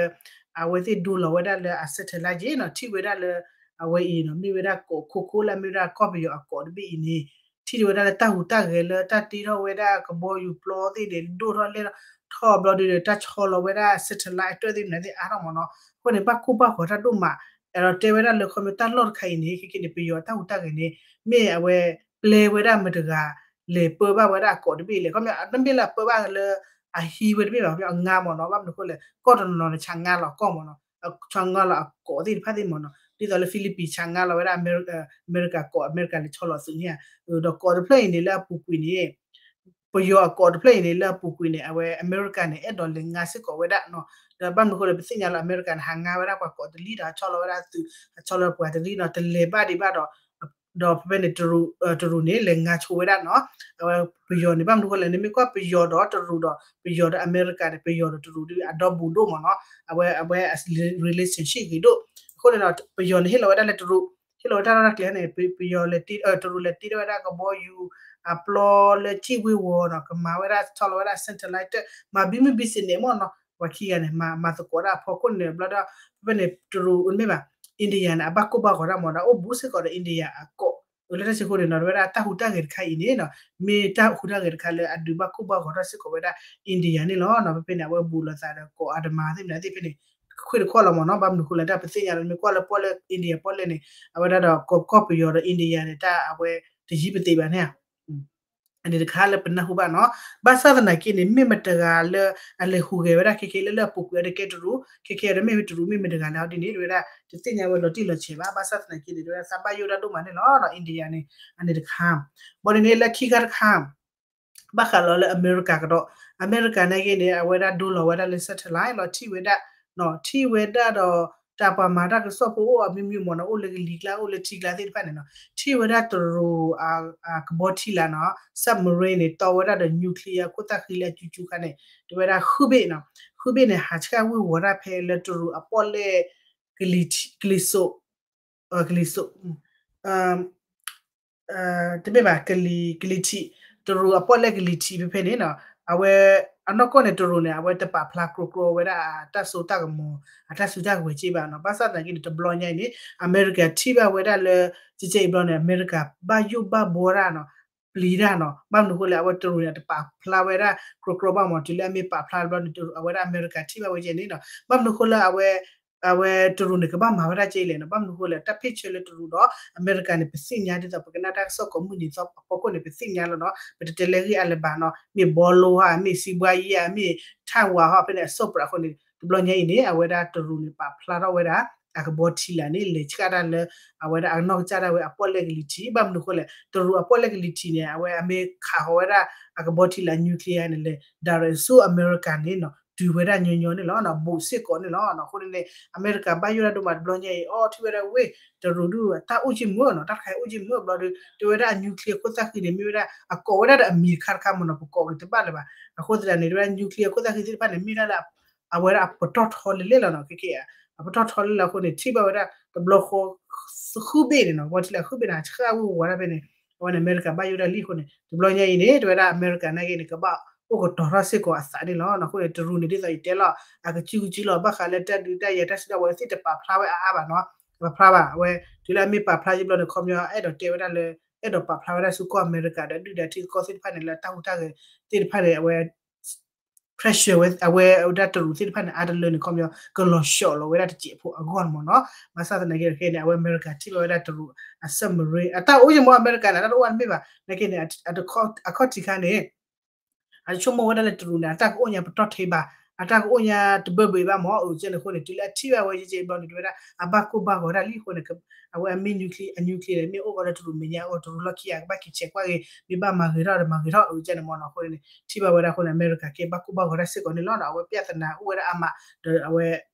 အဝဲသ့ၣ်ဒိလီၤဝဲဒၣ်လၢအ satellite က့နီၤ ထံၣ်ဝဲဒၣ်လၢ အဝဲအံၤနီၤ မ့ၢ်ဝဲဒၣ်ကီးခိခိၣ်လၢမ့ၢ်ဝဲဒၣ်ကီၢ်ပယီၤအကိးတဘ့ၣ်အံၤန့ၣ် ထံၣ်ဝဲဒၣ်လၢတၢ်ဟူးတၢ်ဂဲၤလၢတၢ်တ့ထီၣ်ဝဲဒၣ်ကဘီယူၤပျီသ့ၣ်န့ၣ် ဒိၣ်ထီၣ်လဲၢ်ထီၣ် ထီၣ်ဘျီဒုးဒီး တၢ်ဆီလီၤဝဲဒၣ် satellite အတၢၢ်သ့ၣ်မနုၤသ့ၣ်အါထီၣ်မ့ၢ်နီၤ အဃိန့ၣ် ဘၣ်ကိၢ်ဘၣ်ဂီၤတၢ်ဒိၣ်မး အဲၣ်ဒိးတဲဝဲဒၣ်လၢခီဖျိတၢ်လီၢ်တခါအံၤန့ၣ် ခဲခဲန့ၣ် ပယီၤတၢ်ဟူးတၢ်ဂဲၤန့ၣ် မ့ၢ်အဝဲပျဲဝဲဒၣ်မတၤတဂၤ လဲၤပၢဘၣ်ဝဲဒၣ်အကိးတဘ့ၣ်လဲၣ် ခီဖျိတမ့ၢ်လၢအပၢဘၣ်လၢ အဟံးဝဲတဘ့ၣ်ဘၣ် ခီဖျိအငါမ့ၢ်နီၤ ဘၣ်မနုၤအဃိလဲၣ် ကီၢ်တနီၤနီၤန့ၣ် ဆးငါလီၤအကီၢ်မ့ၢ်နီၤ ဆးငါလီၤအကိးသ့ၣ်တဖၣ်သ့ၣ်မ့ၢ်နီၤ ဒ်သိးလၢ Philippines ဆးငါလီၤဝဲဒၣ် အမဲရကၤကိး အမဲရကၤလဲၤဆီလီၤသုးန့ၣ်ဧါ ဒီးကိးတဖျၢၣ်အံၤန့ၣ် လၢအပူၤကွံာ်န့ၣ် ပယီၤအကိးတဖျၢၣ်အံၤန့ၣ် လၢအပူၤကွံာ်န့ၣ် အဝဲအမဲရကၤန့ၣ် အဲၣ်ဒိးလဲၤငါစ့ၢ်ကီးဝဲဒၣ်နီၤ ဒီးဘၣ်မနုၤအဃိလဲၣ် ပသ့ၣ်ညါလီၤ အမဲရကၤန့ၣ် ဟးငါဝဲဒၣ်ပှၤကိးတလံဒီး ဟးဆီလီၤဝဲဒၣ်သုး ဟးဆီလီၤပှၤတလံနီၤ တလဲၤဘၣ်ဒံးဘၣ်ဒီး ဒီးဖဲဖဲန့ၣ် တရူးန့ၣ် လဲၤငါဆိဝဲဒၣ်နီၤ အဝဲပယီၤန့ၣ် ဘၣ်မနုၤအဃိလဲၣ် နမ့ၢ်ကွၢ်ပယီၤဒီးတရူးဒီး ပယီၤဒီးအမဲရကၤန့ၣ် ပယီၤဒီးတရူးဒ်အဒီဘူးဒိၣ်မ့ၢ်နီၤ အဝဲ အဝဲ relationship ဂ့ၤဒိၣ် အဃိန့ၣ်ဒီး ပယီၤန့ၣ် ဟ့ၣ်လီၤဝဲဒၣ်လၢတရူး ဟ့ၣ်လီၤဝဲတၢ်ရဲၣ်တၢ်ကျဲၤန့ၣ် ပယီၤလဲၤတ့ တရူးလဲၤတ့ထီၣ်ဝဲဒၣ်ကဘီယူၤ အပျီလၢစ့ၣ်ဝ့ၢ်ဝီၤနီၤ ကမၤဝဲဒၣ်ဆီလီၤဝဲဒၣ် satellite မၤ business မ့ၢ်နီၤ ပှၤခံဂၤန့ၣ် မၤသကိးဒၣ်အဖီခိၣ်န့ၣ် ဘျီဒီး ဖဲဖဲန့ၣ် တရူးမ့ၢ်ဘၣ် India န့ၣ် အဘၣ်ကိၢ်ဘၣ်ဂီၤဒၣ်မ့ၢ်ဒီး အိၣ်ဘူးစ့ၢ်ကီးဒီး India အကိး လၢတၢ်စ့ၢ်ကီးန့ၣ်နီၤ ဝဲဒၣ်တၢ်ဟူးတၢ်ဂဲၤတခါအံၤန့ၣ်နီၤ မ့ၢ်တၢ်ဟူးတၢ်ဂဲၤတခါလၢအဒုးဘၣ်ကိၢ်ဘၣ်ဂီၤထီၣ်စ့ၢ်ကီးဝဲဒၣ် India န့ၣ်လီၤနီၤ ဖဲဖဲန့ၣ် အဝဲဘူးလိာ်သးဒီးကိးအါတမၤသ့ၣ်မနုၤသ့ၣ်ဖဲန့ၣ် ခွ့ၣ်တခီလီၤမ့ၢ်နီၤ ဘၣ်မနုၤအဃိလဲၣ် တၢ်ပသ့ၣ်ညါလီၤ မ့ၢ်ကွၢ်လၢပီၣ်လဲၣ် India ပီၣ်လဲၣ်န့ၣ် အဝဲဒၣ်ဒီးကီၢ်ပယီၤဒီး India န့ၣ် တၢ်အဝဲတယံၤပသ့ဘၣ်န့ၣ် အန့ၣ်တခါလၢပနၢ်ဟူဘၣ်နီၤ ဘၣ်ဆၣ်သနာ်က့န့ၣ် မ့ၢ်မတၤတဂၤလၢ အလဲၤဟူးဂဲၤဝဲဒၣ်ခဲခဲလၢလၢအပူၤကွံာ်အတကဲတရူး ခဲခဲဒီးမ့ၢ်ဝဲတရူးမ့ၢ်မတၤတဂၤလဲၣ်ဟီဒ်န့ၣ် တဝဲဒၣ် တသ့ၣ်ညါဝဲလီၤတံၢ်လီၤဆဲးဘၣ် ဘၣ်ဆၣ်သနာ်က့န့ၣ် တဝဲဒၣ်သးဘၣ်ယိၣ်တၢ်ဒိၣ်မးန့ၣ်လီၤ India န့ၣ် အန့ၣ်တခါ ဘၣ်ဒ်န့ၣ်လၢခံခါတခါ ဘၣ်ဃးလီၤလၢအမဲရကၤကဒီး အမဲရကၤနာ်က့န့ၣ် အဝဲဒၣ်ဒိလီၤဝဲဒၣ်လၢ satellite လီၤထံၣ်ဝဲဒၣ် ထံၣ်ဝဲဒၣ်ဒီး တၢ်ပှၤမၤတၢ်ကစီၣ်ဖိအိၣ်အမျိုးမျိုးမ့ၢ်နီၤ အိၣ်လၢကလံၤကျါ အိၣ်လၢထံကျါသ့ၣ်တဖၣ်န့ၣ်နီၤ ထံၣ်ဝဲဒၣ်တရူး ကဘီထံလာ်နီၤ submarine န့ၣ် တီဝဲဒၣ်ဒီး nuclear ခိၣ်သၣ်ဃံလၢအကၠူကၠူခါန့ၣ် တဝဲဒၣ်ဃုဘ့ၣ်နီၤ ဃုဘ့ၣ်န့ၣ် ဟးဆှၣ်ဝ့ၢ်ဝီၤတၢ်ဖဲလၢတရူးအပီၣ်လဲၣ် ကလံၤစိး ကလံၤစိး တမ့ၢ်ဘၣ် ကလံၤ ကလံၤထံး, တရူးအပီၣ်လဲၣ်ကလံၤထံးဖဲဖဲန့ၣ်နီၤ, အဝဲ အနီၢ်ကီၢ်န့ၣ် တရူးန့ၣ် အဝဲတပာ်ဖျါကြီကြီဝဲဒၣ်အတၢ်စိတၢ်ကမီၤ အတၢ်စုတၢ်ကဝဲၤက့ဘၣ်နီၤ. ဘၣ်ဆၣ်သနာ်က့န့ၣ် တဘျီညါအံၤန့ၣ် အမဲရကၤထံၣ်ဘၣ်ဝဲဒၣ်လၢ ကကဲအံၤဘျီန့ၣ် အမဲရကၤဘၣ်ယိၣ်ဘၣ်ဘှီတၢ်နီၤ, ပျံၤတၢ်နီၤ. ဘၣ်မနုၤဃိလဲၣ် အဝဲတရူးန့ၣ် အတပာ်ဖျါဝဲဒၣ်ကြီကြီဘၣ်မး, တုၤလၢအမ့ၢ်ပာ်ဖျါတဘျီန့ၣ် အဝဲဒၣ်အမဲရကၤထံၣ်ဘၣ်ဝဲကဲန့ၣ်နီၤ. ဘၣ်မနုၤဃိလၢအဝဲ အဝဲတရူးန့ၣ် ကဘၣ်မၤဝဲဒၣ်ကဲလဲၣ်နီၤ. ဘၣ်မနုၤဃိလဲၣ် တၢ်ဖ့ၣ်ဆၢလၢတရူးဒီး အမဲရကၤန့ၣ် ပသ့ၣ်ညါဒ်သိး ပကနၣ်တၢ်ကစီၣ်ကိးမုၢ်နံၤသီအဖီခိၣ်န့ၣ် ပသ့ၣ်ညါလီၤနီၤ. ပတတဲလၢဂ့ၢ်အါလၢၤဘၣ်နီၤ. မ့ၢ်ဘီလိဟါ, မ့ၢ်စံဘှါယံဧါ, မ့ၢ်ထၣ်ဝၤဟါ ဖဲန့ၣ် အစိၣ်ပြးအဃိန့ၣ် တဘျီညါအံၤန့ၣ် အဝဲဒၣ်တရူးန့ၣ် ပာ်ဖျါထီၣ်ဝဲဒၣ် အကဘီထံလာ်န့ၣ် လဲၤဆှၣ်တၢ်လၢ အဝဲဒၣ်အနီၢ်ကစၢ်ဒၣ်ဝဲအပီၣ်လဲၣ်ကလံၤထံး. ဘၣ်မနုၤဃိလဲၣ် တရူးအပီၣ်လဲၣ်ကလံၤထံးန့ၣ် အဝဲအမ့ၢ်ခးဃီၤဝဲဒၣ် အကဘီထံလာ် nuclear န့ၣ် လဲၤ direct ဆူအမဲရကၤန့ၣ်နီၤ တုၤဝဲဒၣ်ညီညီန့ၣ်လီၤ. ဘူးစ့ၢ်ကီးန့ၣ်လီၤ. အဃိန့ၣ် အမဲရကၤဘၣ်ယိၣ်တၢ်ဒိၣ်မးတဘျီညါအံၤ အီထံၣ်ဝဲဒၣ်ဝ့ၢ် တရူးဒုးတၢ်အိၣ်က့မုာ်နီၤ, တၢ်တခါအိၣ်က့မုာ်ဘျီဒီး တဲဝဲဒၣ်အ nuclear ခိၣ်သၣ်ဃံန့ၣ် မ့ၢ်ဝဲဒၣ် အကိးဝဲဒၣ်ဒီးအမံၤတခါတခါမ့ၢ်နီၤ, ပကိးက့ၤတဘၣ်လၢၤဘၣ်. အဃိသတးန့ၣ် တဲဝဲဒၣ် nuclear ခိၣ်သၣ်ဃံသ့ၣ်တဖၣ်န့ၣ် မ့ၢ်ဒၣ်လၢ အဝဲဒၣ်အပတီၢ်ထီလဲၣ်လဲၣ်လီၤနီၤ. ခဲကဲ အပတီၢ်ထီလဲၣ်လီၤအဃိန့ၣ် ထံၣ်ဘၣ်ဝဲဒၣ်တဘျီဃီ ဃုဘ့ၣ်န့ၣ်နီၤ, ကဘီထံလာ်ဃုဘ့ၣ်န့ၣ် ဆှၣ်ဝဲဝးဒၣ်ဖဲန့ၣ် အဝဲန့ၣ် အမဲရကၤဘၣ်ယိၣ်ဒၣ်လံအဃိန့ၣ် တဘျီညါအံၤန့ၣ် တဲဝဲဒၣ်အမဲရကၤနာ်က့န့ၣ် ကဘၣ်အိၣ်ကတီၤထီၣ်စ့ၢ်ကီးအသးန့ၣ်လီၤ. အဃိန့ၣ် တရူးန့ၣ် ဒ်သိးယတဲလီၤ အကစုကစုလီၤ ဘၣ်ဃးလၢတၢ်ဒုးတၢ်ယၤတၢ်စုတၢ်ဝဲၤသ့ၣ်တပာ်ဖျါဝဲအါအါဘၣ်နီၤ, တပာ်ဖျါဘၣ်. အဝဲ တုၤလၢအမ့ၢ်ပာ်ဖျါယံဘျီန့ၣ် ခီပညီ အဲၣ်ဒိးတဲဝဲဒၣ်လၢ အဲၣ်ဒိးပာ်ဖျါဝဲဒၣ်ဆူကီၢ်အမဲရကၤဒီး ဒုၣ်ဒါထံကီၢ်သ့ၣ်တဖၣ်န့ၣ် လၢတၢ်ဟူးတၢ်ဂဲၤသ့ၣ်တဖၣ်န့ၣ် အဝဲ pressure ဝဲ အဝဲဒၣ်တရူးသ့ၣ်တဖၣ်န့ၣ် အါတလၢန့ၣ် ခီပညီ ကလီၤဆီးလီၤဝဲဒၣ်တစဲးဖိအဂီၢ်န့ၣ်မ့ၢ်နီၤ. ဘၣ်ဆၣ်သနာ်က့ခဲန့ၣ် အဝဲအမဲရကၤထံၣ်ဘၣ်ဝဲဒၣ်တရူးအ submarine အတၢ်အိၣ်ယံမ့ၢ်အမဲရကၤန့ၣ် တၢ်တအိၣ်အါတမ့ၢ်ဘၣ် နာ်က့န့ၣ် အခီၣ်ထံးခါန့ၣ် အဆိကမိၣ်ဝဲဒၣ်လၢတရူးန့ၣ် အတၢ်ကအိၣ်ညါပတီၢ်ထဲဘၣ်, အတၢ်ကအိၣ်ညါတဘၢဘၢဘၣ်မ့ၢ် အကဲန့ၣ်အဃိန့ၣ် တုၤလၢအထံၣ်ဘၣ်ဝဲကဲဘျီန့ၣ် တဲဝဲဒၣ် အဘၣ်ကိၢ်ဘၣ်ဂီၤဒၣ်လံအဃိန့ၣ် အဝဲအမ့ၢ် nuclear အ nuclear န့ၣ် မ့ၢ်အိၣ်ဂီၤလၢတရူးမဲာ်ညါအဂီၢ် တရူးလီၢ်ခံဂၤ ကဘၣ်က့ၤဆဲးကွၢ်က့ၤ မ့ၢ်ဘၣ်မၤဂ့ၤထီၣ်ဒီးမၤဂ့ၤထီၣ် အကဲန့ၣ်မ့ၢ်နီၤ. အဃိန့ၣ် ထံၣ်ဘၣ်ဝဲဒၣ်အဃိန့ၣ် အမဲရကၤကဲဘၣ်ကိၢ်ဘၣ်ဂီၤဒၣ်စ့ၢ်ကီးန့ၣ်လီၤ. အဝဲ ပြဿနာ အိၣ်ဝဲဒၣ်အါမး ဒီးအဝဲ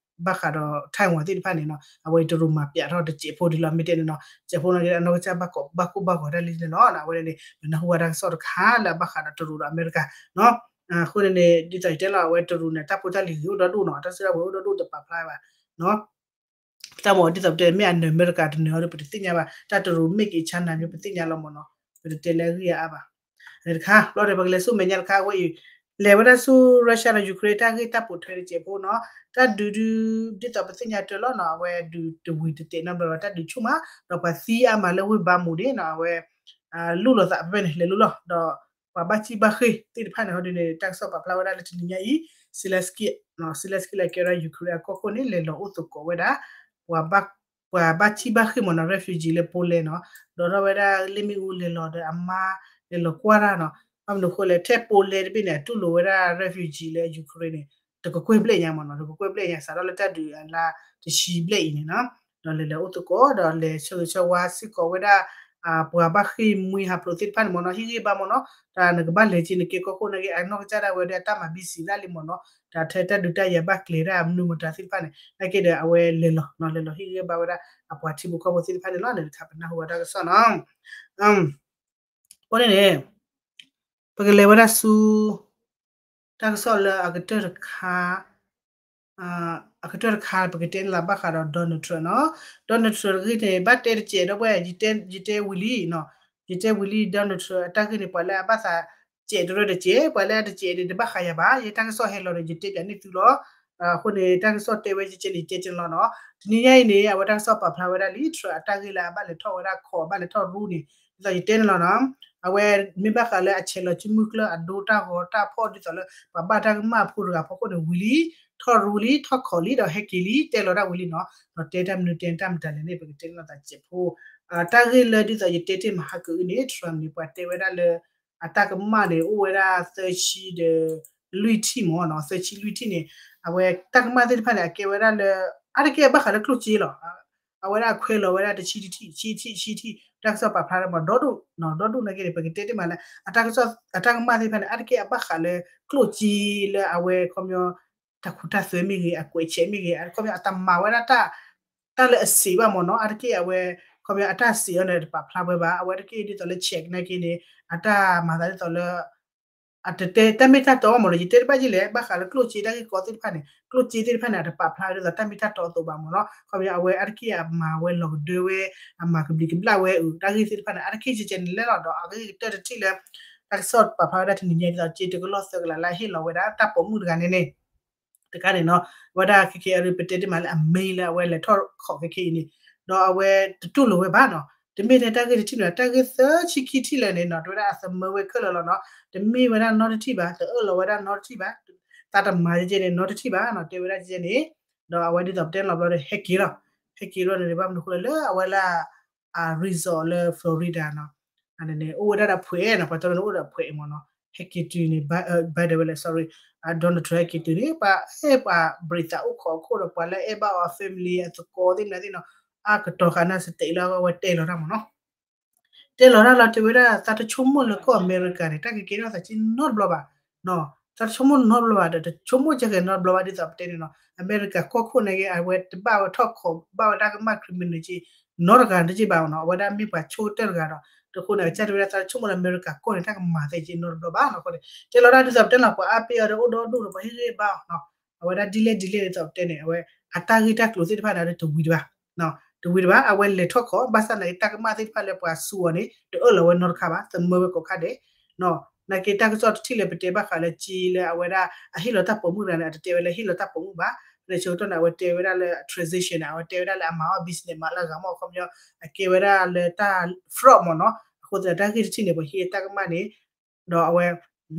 ဘၣ်ဃးဒီး Taiwan သ့ၣ်တဖၣ်န့ၣ်နီၤ အဝဲတရူးမၤပျးထီၣ်တစဲးဖိဒ်လီၤ မ့ၢ်တဲန့ၣ်နီၤ စဲးဖိန့ၣ် အနီၢ်ကစၢ်ဘၣ်ကိၢ်ဘၣ်ဂီၤဒၣ်လံန့ၣ်လီၤ. အဝဲန့ၣ် ပနၢ်ဟူဝဲဒၣ်တၢ်ကစီၣ်တခါလၢအဘၣ်ဃးဒီးတရူးဒီးအမဲရကၤ အဃိန့ၣ်န့ၣ် ဒ်သိးယတဲလီၤ အဝဲတရူးန့ၣ် တၢ်ဖိတၢ်လံၤဂ့ၤအိၣ်ဒီဒူၣ်နီၤ တၢ်စုတၢ်ဝဲၤအိၣ်ဒီဒူၣ်တပာ်ဖျါဘၣ် တၢ်မ့ၢ်ဒ်သိးပတဲ မ့ၢ်အနၢၤအမဲရကၤတနၢၤအီၤဒီး ပတသ့ၣ်ညါဘၣ် တၢ်တရူးမ့ၢ်က့ၤ China မ့ၢ် ပသ့ၣ်ညါလီၤမ့ၢ်နီၤ ပတတဲလၢအဂ့ၢ်အါဘၣ်. တခါ ဘျီဒီး ပကလဲၤဆူမဲာ်ညါတခါ အဝဲအံၤ လဲၤဝဲဒၣ်ဆူ Russia ဒီး Ukraine တၢ်ဂ့ၢ်တၢ်ပိာ်ထွဲတစဲးဖိနီၤ တၢ်ဒုးဒုး ဒ်သိးပသ့ၣ်ညါတၢ်လီၤနီၤ အဝဲဒုးတဝံၤတတဲာ်နီတဘျီ တၢ်ဒုးဆူၣ်မး ဒီးပှၤသံအါမးလၢဝ့ၢ်ဘါမူးန့ၣ်နီၤ အဝဲ လူၢ်လိာ်သးဖဲဖဲန့ၣ် လဲၤလူလီၤ ဒီး ပှၤဘၣ်ဆံၣ်ဘၣ်ဃ့ၢ်သ့ၣ်တဖၣ်န့ၣ် ဟီဒုန့ၣ် တၢ်ကစီၣ်ပာ်ဖျါဝဲဒၣ်လၢတနံၤညါအံၤ Zelensky Zelensky လၢအကဲဝဲဒၣ် Ukraine အကီၢ်ခိၣ်န့ၣ် လဲၤလီၤအိၣ်သကိးဝဲဒၣ် ပှၤဘၣ် ပှၤဘၣ်ဆံၣ်ဘၣ်ဃ့ၢ်မ့ၢ်နီၤ refugee လၢ Poland နီၤ ဒီးထီၣ်ဝဲဒၣ်လ့ၣ်မ့ၣ်အူလဲၤလီၤဒီးအမါ လဲၤလီၤကွၢ်တၢ်နီၤ ဘၣ်မနုၤအဃိလဲၣ် ထဲ Poland တဘ့ၣ်န့ၣ် အတူၢ်လိာ်ဝဲဒၣ် refugee လၢ Ukraine န့ၣ် တကကွဲၢ်ဘျဲၣ်ညါမ့ၢ်နီၤ တကကွဲၢ်ဘျဲၣ်ညါ စးထီၣ်လၢတၢ်ဒုးအလါတဆံဘျဲၣ်အံၤန့ၣ်နီၤ ဒီးလဲၤလဲၤအိၣ်သကိး ဒီးလဲၤဆၢဂ့ၤဆၢဝါစ့ၢ်ကီးဝဲဒၣ် ပှၤဘၣ်ဃ့ၢ်မှံဟးဖျိးသ့ၣ်တဖၣ်န့ၣ်မ့ၢ်နီၤ ဟ့ၣ်ဂံၢ်ဘါမ့ၢ်နီၤ တၢ်နကဘၣ်လဲၤက့ၤနကဲကီၢ်ခိၣ်နာ်က့ အနီၢ်ကစၢ်ဒၣ်ဝဲဒီးအတၢ်မၤဘံစံးဒၣ်လံမ့ၢ်နီၤ တၢ်ထဲတၢ်ဒုးတၢ်ယၤဘၣ်ကျဲၤဒၣ်မနုၤမတၤသ့ၣ်တဖၣ်န့ၣ် နာ်က့ဒီးအဝဲလဲၤလီၤ လဲၤလီၤဟ့ၣ်ဂံၢ်ဘါဝဲဒၣ် အပှၤထံဖိကီၢ်ဖိသ့ၣ်တဖၣ်န့ၣ်လီၤ န့ၣ်တခါပနၢ်ဟူဝဲတၢ်ကစီၣ်နီၤ အဃိန့ၣ်န့ၣ် ပကလဲၤဝဲဒၣ်ဆူ တၢ်ကစီၣ်လၢအကတၢၢ်တခါ အကတၢၢ်တခါ ပကတဲန့ၣ်လီၤ ဘၣ်ဃးဒီး Donald Trump နီၤ Donald Trump တဂ့ၢ်န့ၣ် ဘၣ်တဲတစဲးဒီပုၢ်ဝဲၢ် ယတဲဝံၤလံနီၤ ယတဲဝံၤလံ Donald Trump အတၢ်ဂ့ၢ်န့ၣ် ပှၤလၢအဘၣ်သး စဲးတရၢတစဲး ပှၤလၢအတစဲးန့ၣ် တဘၣ်ဃးယၤဘၣ် ယတၢ်ကစီၣ်ဟဲလီၤဒီး ယတဲပၠးန့ၢ်သုလီၤ အဃိန့ၣ် တၢ်ကစီၣ်တဲဝဲကဲန့ၣ် ယတဲကဲလီၤနီၤ တနံၤညါအံၤန့ၣ် အဝဲတၢ်ကစီၣ်ပာ်ဖျါဝဲဒၣ်လံ Trump အတၢ်ဂ့ၢ်လၢအဘၣ်လဲၤထီၣ်ဝဲဒၣ်ခီၣ် ဘၣ်လဲၤထီၣ်ရူန့ၣ် ဒ်သိးယတဲန့ၣ်လီၤနီၤ အဝဲမ့ၢ်ဘၣ်ဃးလၢအဆဲးလီၤစုမုၢ်ကျၢၢ်အဒိတၢ်ဂီၤတၢ်ဖီၣ်ဒ်သိးလၢ ပှၤဘၣ်တၢ်ကမၣ်အဖိတဂၤဖီခိၣ်န့ၣ်ဝံၤလံ ထီၣ်ရူလံ ထီၣ်ခီၣ်လံ ဒီးဟဲက့ၤလံ တဲလီၤဒၣ်ဝံၤလံနီၤ ဒီးတဲတၢ်မနုၤတဲတၢ်မတၤလဲၣ်န့ၣ် ပကတဲလီၤသးစဲးဖိ တၢ်ဂ့ၢ်လၢဒ်သိးယတဲတ့ၢ်မဟါကအုန့ၣ် Trump န့ၣ် ပှၤတဲဝဲဒၣ်လၢ အတၢ်ကမၣ်န့ၣ် အိၣ်ဝဲဒၣ်သၢဆံဒီးလွံၢ်ထံၣ်မ့ၢ်နီၤ သၢဆံလွံၢ်ထံၣ်န့ၣ် အဝဲတၢ်ကမၣ်သ့ၣ်တဖၣ်န့ၣ် အကဲဝဲဒၣ်လၢ အါတက့ၢ်အဘၣ်ဃးလၢကျိၣ်စ့လီၤ အဝဲဒၣ်အခွဲးလီၤဝဲဒၣ်တဆံတထံၣ် ဆံထံၣ် ဆံထံၣ် တၢ်ကစီၣ်ပာ်ဖျါလၢမ့ၢ်ဒီဒူၣ် ဒီဒူၣ်နာ်က့န့ၣ် ပကတဲတ့ၢ်မးလၢ အတၢ်ကမၣ်သ့ၣ်တဖၣ်န့ၣ် အါတက့ၢ်အဘၣ်ဃးလၢကျိၣ်စ့လၢအဝဲခီပညီ တၢ်ခူတၢ်သွဲမ့ၢ်ဂ့ၤ အကွဲးဆဲးမ့ၢ်ဂ့ၤ ခီပညီအတမၤဝဲဒၣ်တၢ် တၢ်လၢအစံးဘၣ်မ့ၢ်နီၤ အါတက့ၢ်အဝဲ ခီပညီအတၢ်စံးအီၤန့ၣ် တပာ်ဖျါဝဲဘၣ် အဝဲတက့ၢ်ဒ်သိးလၢ check နာ်က့န့ၣ် အတၢ်မၤသးဒ်သိးလၢ အတတဲတၢ်မ့ၢ်တၢ်တီမ့ၢ်နီၤ, ယတဲတဘၣ်ယဲလဲၣ်, ဘၣ်ဃးလၢကျိၣ်စ့တၢ်ဂ့ၢ်ကီသ့ၣ်တဖၣ်န့ၣ်, ကျိၣ်စ့သ့ၣ်တဖၣ်န့ၣ် အတပာ်ဖျါဒ်သိးတၢ်မ့ၢ်တၢ်တီအသိးဘၣ်မ့ၢ်နီၤ. ခီပညီအဝဲအါတက့ၢ်အမၤဝဲလီၤကဒၢဝဲ, အမၤကဘျံးကဘျၣ်ဝဲအတၢ်ဂ့ၢ်သ့ၣ်တဖၣ်န့ၣ် အါတက့ၢ်ကဲကဲန့ၣ်လဲၣ်လီၤ. ဒီးအဂ့ၢ်ကတၢၢ်တထံၣ်လၢ တၢ်ကစီၣ်ပာ်ဖျါဝဲဒၣ်တနံၤညါဒ်သိး စ့တကလီၢ်သၢကလးလၢအဟ့ၣ်လီၤဝဲဒၣ်တၢ်ပိာ်မုၣ်တဂၤန့ၣ်န့ၣ် တခါန့ၣ်နီၤ, အဝဲဒၣ်ခဲခဲအံၤပတဲတ့ၢ်မးလၢအမ့ၢ်လၢအဝဲလဲၤထီၣ်ခိးခဲခဲအံၤန့ၣ်, ဒီးအဝဲတတူၢ်လိာ်ဝဲဘၣ်နီၤ, တမ့ၢ်ထဲတၢ်ဂ့ၢ်တထံၣ်န့ၣ် တၢ်ဂ့ၢ်သၢဆံခံထံၣ်လၢာ်န့ၣ်နီၤ, တဲဝဲဒၣ်အသမၢဝဲခဲလၢာ်လီၤနီၤ, တမ့ၢ်ဝဲဒၣ်နီတထံၣ်ဘၣ်, တအၢၣ်လီၤဝဲဒၣ်နီတထံၣ်ဘၣ်, သးတမၤကဲကဲန့ၣ်နီတထံၣ်ဘၣ်နီၤ, တဲဝဲဒၣ်ကဲကဲန့ၣ်, ဒီးအဝဲဒ်သိးပတဲလီၤဘျီဒီးဟဲက့ၤလီၤ, ဟဲက့ၤလီၤန့ၣ် ဘၣ်မနုၤဃိလဲၣ်လၢအဝဲလၢ အ resort လၢ Florida နီၤ, န့ၣ်အိၣ်ဝဲဒၣ်ဒီးဖှဲးနီၤ, ပှၤတနီၤန့ၣ်အိၣ်ဒီးဖှဲးမ့ၢ်နီၤ, ဟဲက့ၤတုၤန့ၣ် ဘၣ်ဒဲဝဲလဲၣ် sorry, Donald Trump ဟဲက့ၤတုၤန့ၣ် ပှၤအဲၣ်ပှၤ ဘြံးသးအိၣ်ခိးအခိၣ်ဒီး ပှၤလၢအဲၣ်ဘၣ်အီၤ family အသကိးသ့ၣ်မနုၤသ့ၣ်နီၤ, အါကတီၤဃာ်န့ၣ် စတဲးလၢအဝဲတဲလီၤတၢ်မ့ၢ်နီၤ တဲလီၤတၢ်လီၤ တဲဝဲဒၣ် သးတဆိကမိၣ်လၢကီၢ်အမဲရကၤန့ၣ် တၢ်ကကဲထီၣ်သးက့နီတဘျီဘၣ်, သးတဆိကမိၣ်နီတဘျီဘၣ်ဒီး တဆိကမိၣ်ကဲကဲနီတဘျီဘၣ် ဒ်သိးပတဲန့ၣ်နီၤ, အမဲရကၤကီၢ်ခိၣ်န့ၣ်က့ အဝဲတဘၣ်ဝဲထီၣ်ခိး ဘၣ်ဝဲတၢ်ကမၣ် criminal က့ နီတဂၤတက့ၢ်ဘၣ်နီၤ, အဝဲဒၣ်မ့ၢ်ပှၤဆိကတၢၢ်တဂၤဒီး တဃိန့ၣ် အကစၢ်တဲဝဲဒၣ် သးတဆိကမိၣ်လၢအမဲရကၤကီၢ်န့ၣ် တၢ်ကမၤသးက့နီတဘျီဘၣ်နီၤ, အဃိန့ၣ် တဲလီၤတၢ်ဒ်သိးပတဲလီၤ ပှၤအါပ့ၤအီၤဒီးအိၣ်ဒီဒူၣ်ဒီး ပှၤဟ့ၣ်ဂံၢ်ဘါအီၤနီၤ, အဝဲဒၣ်ဒ်လဲၣ်ဒ်လဲၣ်ဒ်သိးပတဲန့ၣ် အဝဲ အတၢ်ဂ့ၢ်တၢ်ကျိၤသ့ၣ်တဖၣ်န့ၣ် တဝံၤတဘၣ် တဝံၤတဘၣ် အဝဲလဲၤထီၣ်ခိး ဘၣ်ဆၣ်သနာ်က့ တၢ်ကမၣ်သ့ၣ်တဖၣ်လၢပှၤစူးအီၤန့ၣ် တအၢၣ်လီၤဝဲနီတခါဘၣ် သမၢဝဲကိးခါဒဲး, နာ်က့တၢ်ကစီၣ်တထံၣ်လၢပတဲဘၣ်ဃးလၢက့လၢအဝဲဒၣ် အဟ့ၣ်လီၤတၢ်ပိာ်မုၣ်တဂၤန့ၣ် အတတဲဝဲလၢဟ့ၣ်လီၤတၢ်ပိာ်မုၣ်ဘၣ်, လၢဆၢကတီၢ်န့ၣ် အဝဲတဲဝဲဒၣ်လၢ transition န့ၣ် အဝဲတဲဝဲဒၣ်လၢအမၤအီၣ် business မးလၢအဂၤမ့ၢ်ခီပညီ အကဲဝဲဒၣ်လၢတၢ် fraud မ့ၢ်နီၤ, အဃိသတးတၢ်ဂ့ၢ်တထံၣ်န့ၣ် ပှၤဟ့ၣ်တၢ်ကမၣ်န့ၣ် ဒီးအဝဲ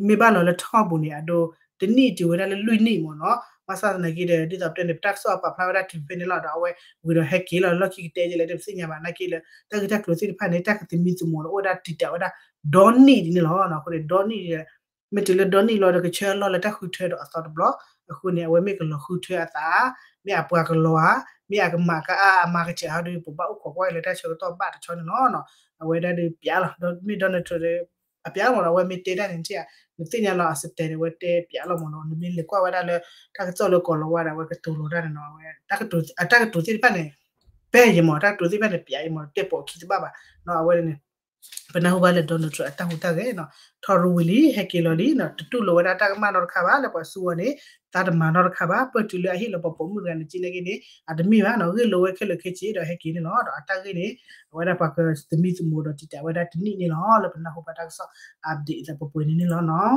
မ့ၢ်ဘၣ်လီၤလၢထီၣ်ပူၤန့ၣ် အဒိ တနံၣ်တုၤဝဲဒၣ်လၢလွံၢ်နံၣ်မ့ၢ်နီၤ, ဘၣ်ဆၣ်သနာ်က့ဒီး ဒ်သိးပတဲန့ၣ် ပတၢ်ကစီၣ်အပာ်ဖျါဝဲဒၣ်တုၤဖဲန့ၣ်လီၤ, ဒီးအဝဲဝံၤဒီးဟဲက့ၤလီၤ လီၢ်ခံကတဲယဲလဲၣ် တသ့ၣ်ညါဘၣ် နာ်က့လၢ တၢ်ဂ့ၢ်တၢ်ကျိၤသ့ၣ်တဖၣ်န့ၣ် တၢ်ကသမံသမိးဒီး အိၣ်ဝဲဒၣ်တံာ်တာ်ဝဲဒၣ် ဒီနံၣ်ဒ်န့ၣ်လီၤ, အဃိန့ၣ် ဒီနံၣ်ဒီး မ့ၢ်တုၤလၢဒီနံၣ်လီၤဒီး ကဆၢလီၤလၢတၢ်ဃုထၢဒီးအသီတဘျီ, အဃိန့ၣ် အဝဲမ့ၢ်ကလီၤဃုထၢအသး, မ့ၢ်အပှၤကလီၤဧါ, မ့ၢ်အကမၤကအါအမၤကစၢ်ဟီဒီး ပဘၣ်အိၣ်ခိးကွၢ်လၢတၢ်ဆၢကတီၢ်ဘၣ်တဆီန့ၣ်လီၤ, အဝဲဒၣ်ဒီးပျးလီၤ, ဒီးမ့ၢ် Donald Trump ဒီး အပျးလီၤမ့ၢ်နီၤ, အဝဲမ့ၢ်တဲတၢ်န့ၣ် နသ့ၣ်ညါလီၤ အစတဲန့ၣ် အဝဲတဲပျးလီၤမ့ၢ်နီၤ, နမ့ၢ်လဲၤကွၢ်ဝဲဒၣ်လၢ တၢ်ကစီၣ်လၢကီၤလၤဝါဒီး အဝဲကတိၤလီၤတၢ်န့ၣ်နီၤ, အဝဲ အတၢ်ကတိၤသ့ၣ်တဖၣ်န့ၣ် ပဲယမ့ၢ် တၢ်ကတိၤသ့ၣ်တဖၣ်န့ၣ် ပျးယမ့ၢ် တဲပိာ်ခံတဘၣ်ဘၣ်, အဝဲန့ၣ် ပနၢ်ဟူဘၣ်လၢ Donald Trump အတၢ်ဟူးတၢ်ဂဲၤနီၤ, ထီၣ်ရူဝံၤလံ ဟဲက့ၤလီၤလံနီၤ, တတူၢ်လိာ်ဝဲဒၣ်တၢ်ကမၣ်နီတခါဘၣ် လၢပှၤစူးအီၤန့ၣ် သးတမၤနီတခါဘၣ်, ပၢၢ်တုၤလၢအဟ့ၣ်လီၤပှၤပိာ်မုၣ်တဂၤန့ၣ် က့န့ၣ်က့န့ၣ် အတမ့ၢ်ဘၣ်နီၤ, ဂ့ၢ်လိာ်ဝဲခဲလၢာ်ခဲဆ့ဒီးဟဲက့ၤန့ၣ်လီၤ, ဒီးအတၢ်ဂ့ၢ်န့ၣ် အဝဲဒၣ်ပှၤကသမံသမိးဒီးတံာ်တာ်ဝဲဒၣ်တနံၣ်န့ၣ်လီၤ, လၢပနၢ်ဟူဘၣ်တၢ်ကစီၣ် update အသးပှဲၤပှဲၤန့ၣ်န့ၣ်လီၤနီၤ.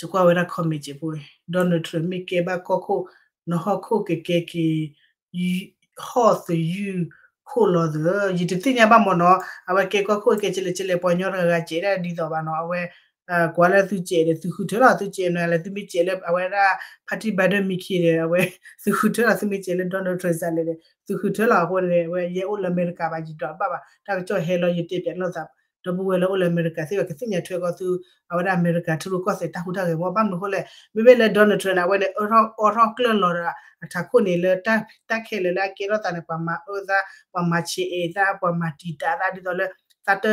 ယကွၢ်ဝဲဒၣ် comment စဲးဖိ, Donald Trump မ့ၢ်ကဲဘၣ်ကီၢ်ခိၣ်, နဟီၣ်ခိၣ်ကကဲက့ၤ ဟီၣ်သယုၢ်ခိၣ်လီၤသၢ, ယတသ့ၣ်ညါဘၣ်မ့ၢ်နီၤ, အဝဲကဲကီၢ်ခိၣ်ကဲကဲလဲၣ်ကဲလဲၣ် ပှၤကညီတဂၤဂၤစဲးဒၣ်ဒ်သိးဘၣ်နီၤ, အဝဲ ကွၢ်လၢသုစဲးဒီး သုဃုထၢလီၤ, သုစဲးနၤလၢ သုမ့ၢ်စဲးလၢအဝဲဒၣ် party Biden မံခံဒီး အဝဲ သုဃုထၢလီၤ, သုမ့ၢ်စဲးလၢ Donald Trump စးလဲၣ်ဒီး သုဃုထၢလီၤ, အဃိန့ၣ် အဝဲယဲအိၣ်လၢအမဲရကၤဘၣ် ယဒွးဘၣ်ဘၣ်, တၢ်ကစီၣ်ဟဲလီၤ ယတဲပျးလိာ်သး ဒီပုၢ်ဝဲၢ်လၢအိၣ်လၢအမဲရကၤသ့ၣ်တဖၣ် ကသ့ၣ်ညါထွဲကီၢ်သု အဝဲဒၣ်အမဲရကၤထံရူၢ်ကီၢ်သဲးတၢ်ဟူးတၢ်ဂဲၤမ့ၢ် ဘၣ်မနုၤအဃိလဲၣ်, မ့မ့ၢ်လၢ Donald Trump န့ၣ် အဝဲန့ၣ် အၢထီၣ်အၢထီၣ်ကျၢၢ်လီၤဒီး အထးခိၣ်န့ၣ်လၢ တၢ်ခဲလၢာ်လၢအကဲထီၣ်သးန့ၣ် ပှၤမၤအၢသး ပှၤမၤဆဲးအဲးသး ပှၤမၤတံာ်တာ်သး ဒ်သိးလၢ သးတ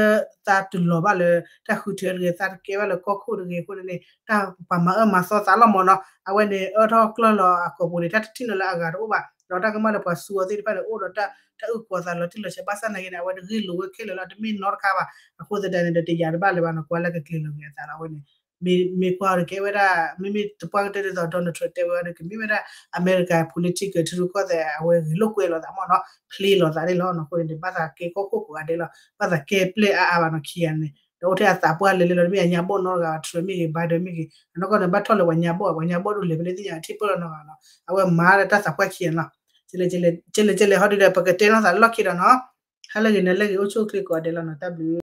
သးတလီၤဘၣ်လၢ တၢ်ဃုထၢတဂ့ၤ သးတကဲဘၣ်လၢကီၢ်ခိၣ်တဂ့ၤအဃိန့ၣ်န့ၣ် တၢ်ပှၤမၤအၢမၤသီသးလီၤမ့ၢ်နီၤ, အဝဲန့ၣ် အၢထီၣ်ကျၢၢ်လီၤအကိာ်ပူၤန့ၣ် တၢ်တထံၣ်နီၤလၢအဂၤတအိၣ်ဘၣ်, ဒီးတၢ်ကမၣ်လၢပှၤစူးအီၤသ့ၣ်တဖၣ်န့ၣ် အိၣ်ဒီးတၢ် တၢ်အုၣ်ကီၤသးလီၤတံၢ်လီၤဆဲး ဘၣ်ဆၣ်သနာ်က့န့ၣ် အဝဲတဂ့ၢ်လိာ်ဝဲခဲလၢာ်လီၤ တမ့ၢ်နီတခါဘၣ်, အဃိသတးန့ၣ်ဒီး တယာ်တဘၣ်လၢၤဘၣ်နီၤ ကွၢ်လၢကကျဲၤလီၤက့ၤအသးလီၤ အဝဲန့ၣ် မ့ၢ်ကွၢ်တကဲဝဲဒၣ် မ့မ့ၢ်သပှၢ်ကတၢၢ်ဒ်သိး Donald Trump တဲဝဲအီၤဒီး ကမ့ၢ်ဝဲဒၣ် အမဲရကၤ political ထံရူၢ်ကီၢ်သဲး အဝဲဂ့ၤလိာ်ကွဲလိာ်သးမ့ၢ်နီၤ ဖျ့လိာ်သးန့ၣ်လီၤနီၤ အဃိန့ၣ်ဒီး ဘၣ်သးကဲကီၢ်ခိၣ်ကိးဂၤဒဲးလီၤ ဘၣ်သးကဲပျဲၢ်အါအါဘၣ်နီၤ ခံဂၤန့ၣ် ဒီးအိၣ်ထဲအသးပှၢ်လဲၤလဲၤလီၤ တမ့ၢ်အညါဘီၣ်နီတဂၤ Trump မ့ၢ်ဂ့ၤ Biden မ့ၢ်ဂ့ၤ အနီၢ်ကီၢ်န့ၣ် ဘၣ်ထီၣ်လၢပှၤညါဘီၣ် ပှၤညါဘီၣ်ဒိၣ်လဲၤဖဲလဲၣ်သ့ၣ်ညါ ထံၣ်ပၢၢ်လီၤနီတဂၤလီၤ အဝဲမၤဒီးတၢ်သးပှၢ်ခံဂၤန့ၣ်လီၤ ကဲလဲၣ်ကဲလဲၣ်ဟီဒုဒီး ပကတဲနီၢ်သးလီၢ်ခံဒီးနီၤ ဟါလၢဂ့ၤ နၤလၢဂ့ၤ အိၣ်ဆူၣ်အိၣ်ချ့ကိးဂၤဒဲးလီၤနီၤ တၢ်ဘျုး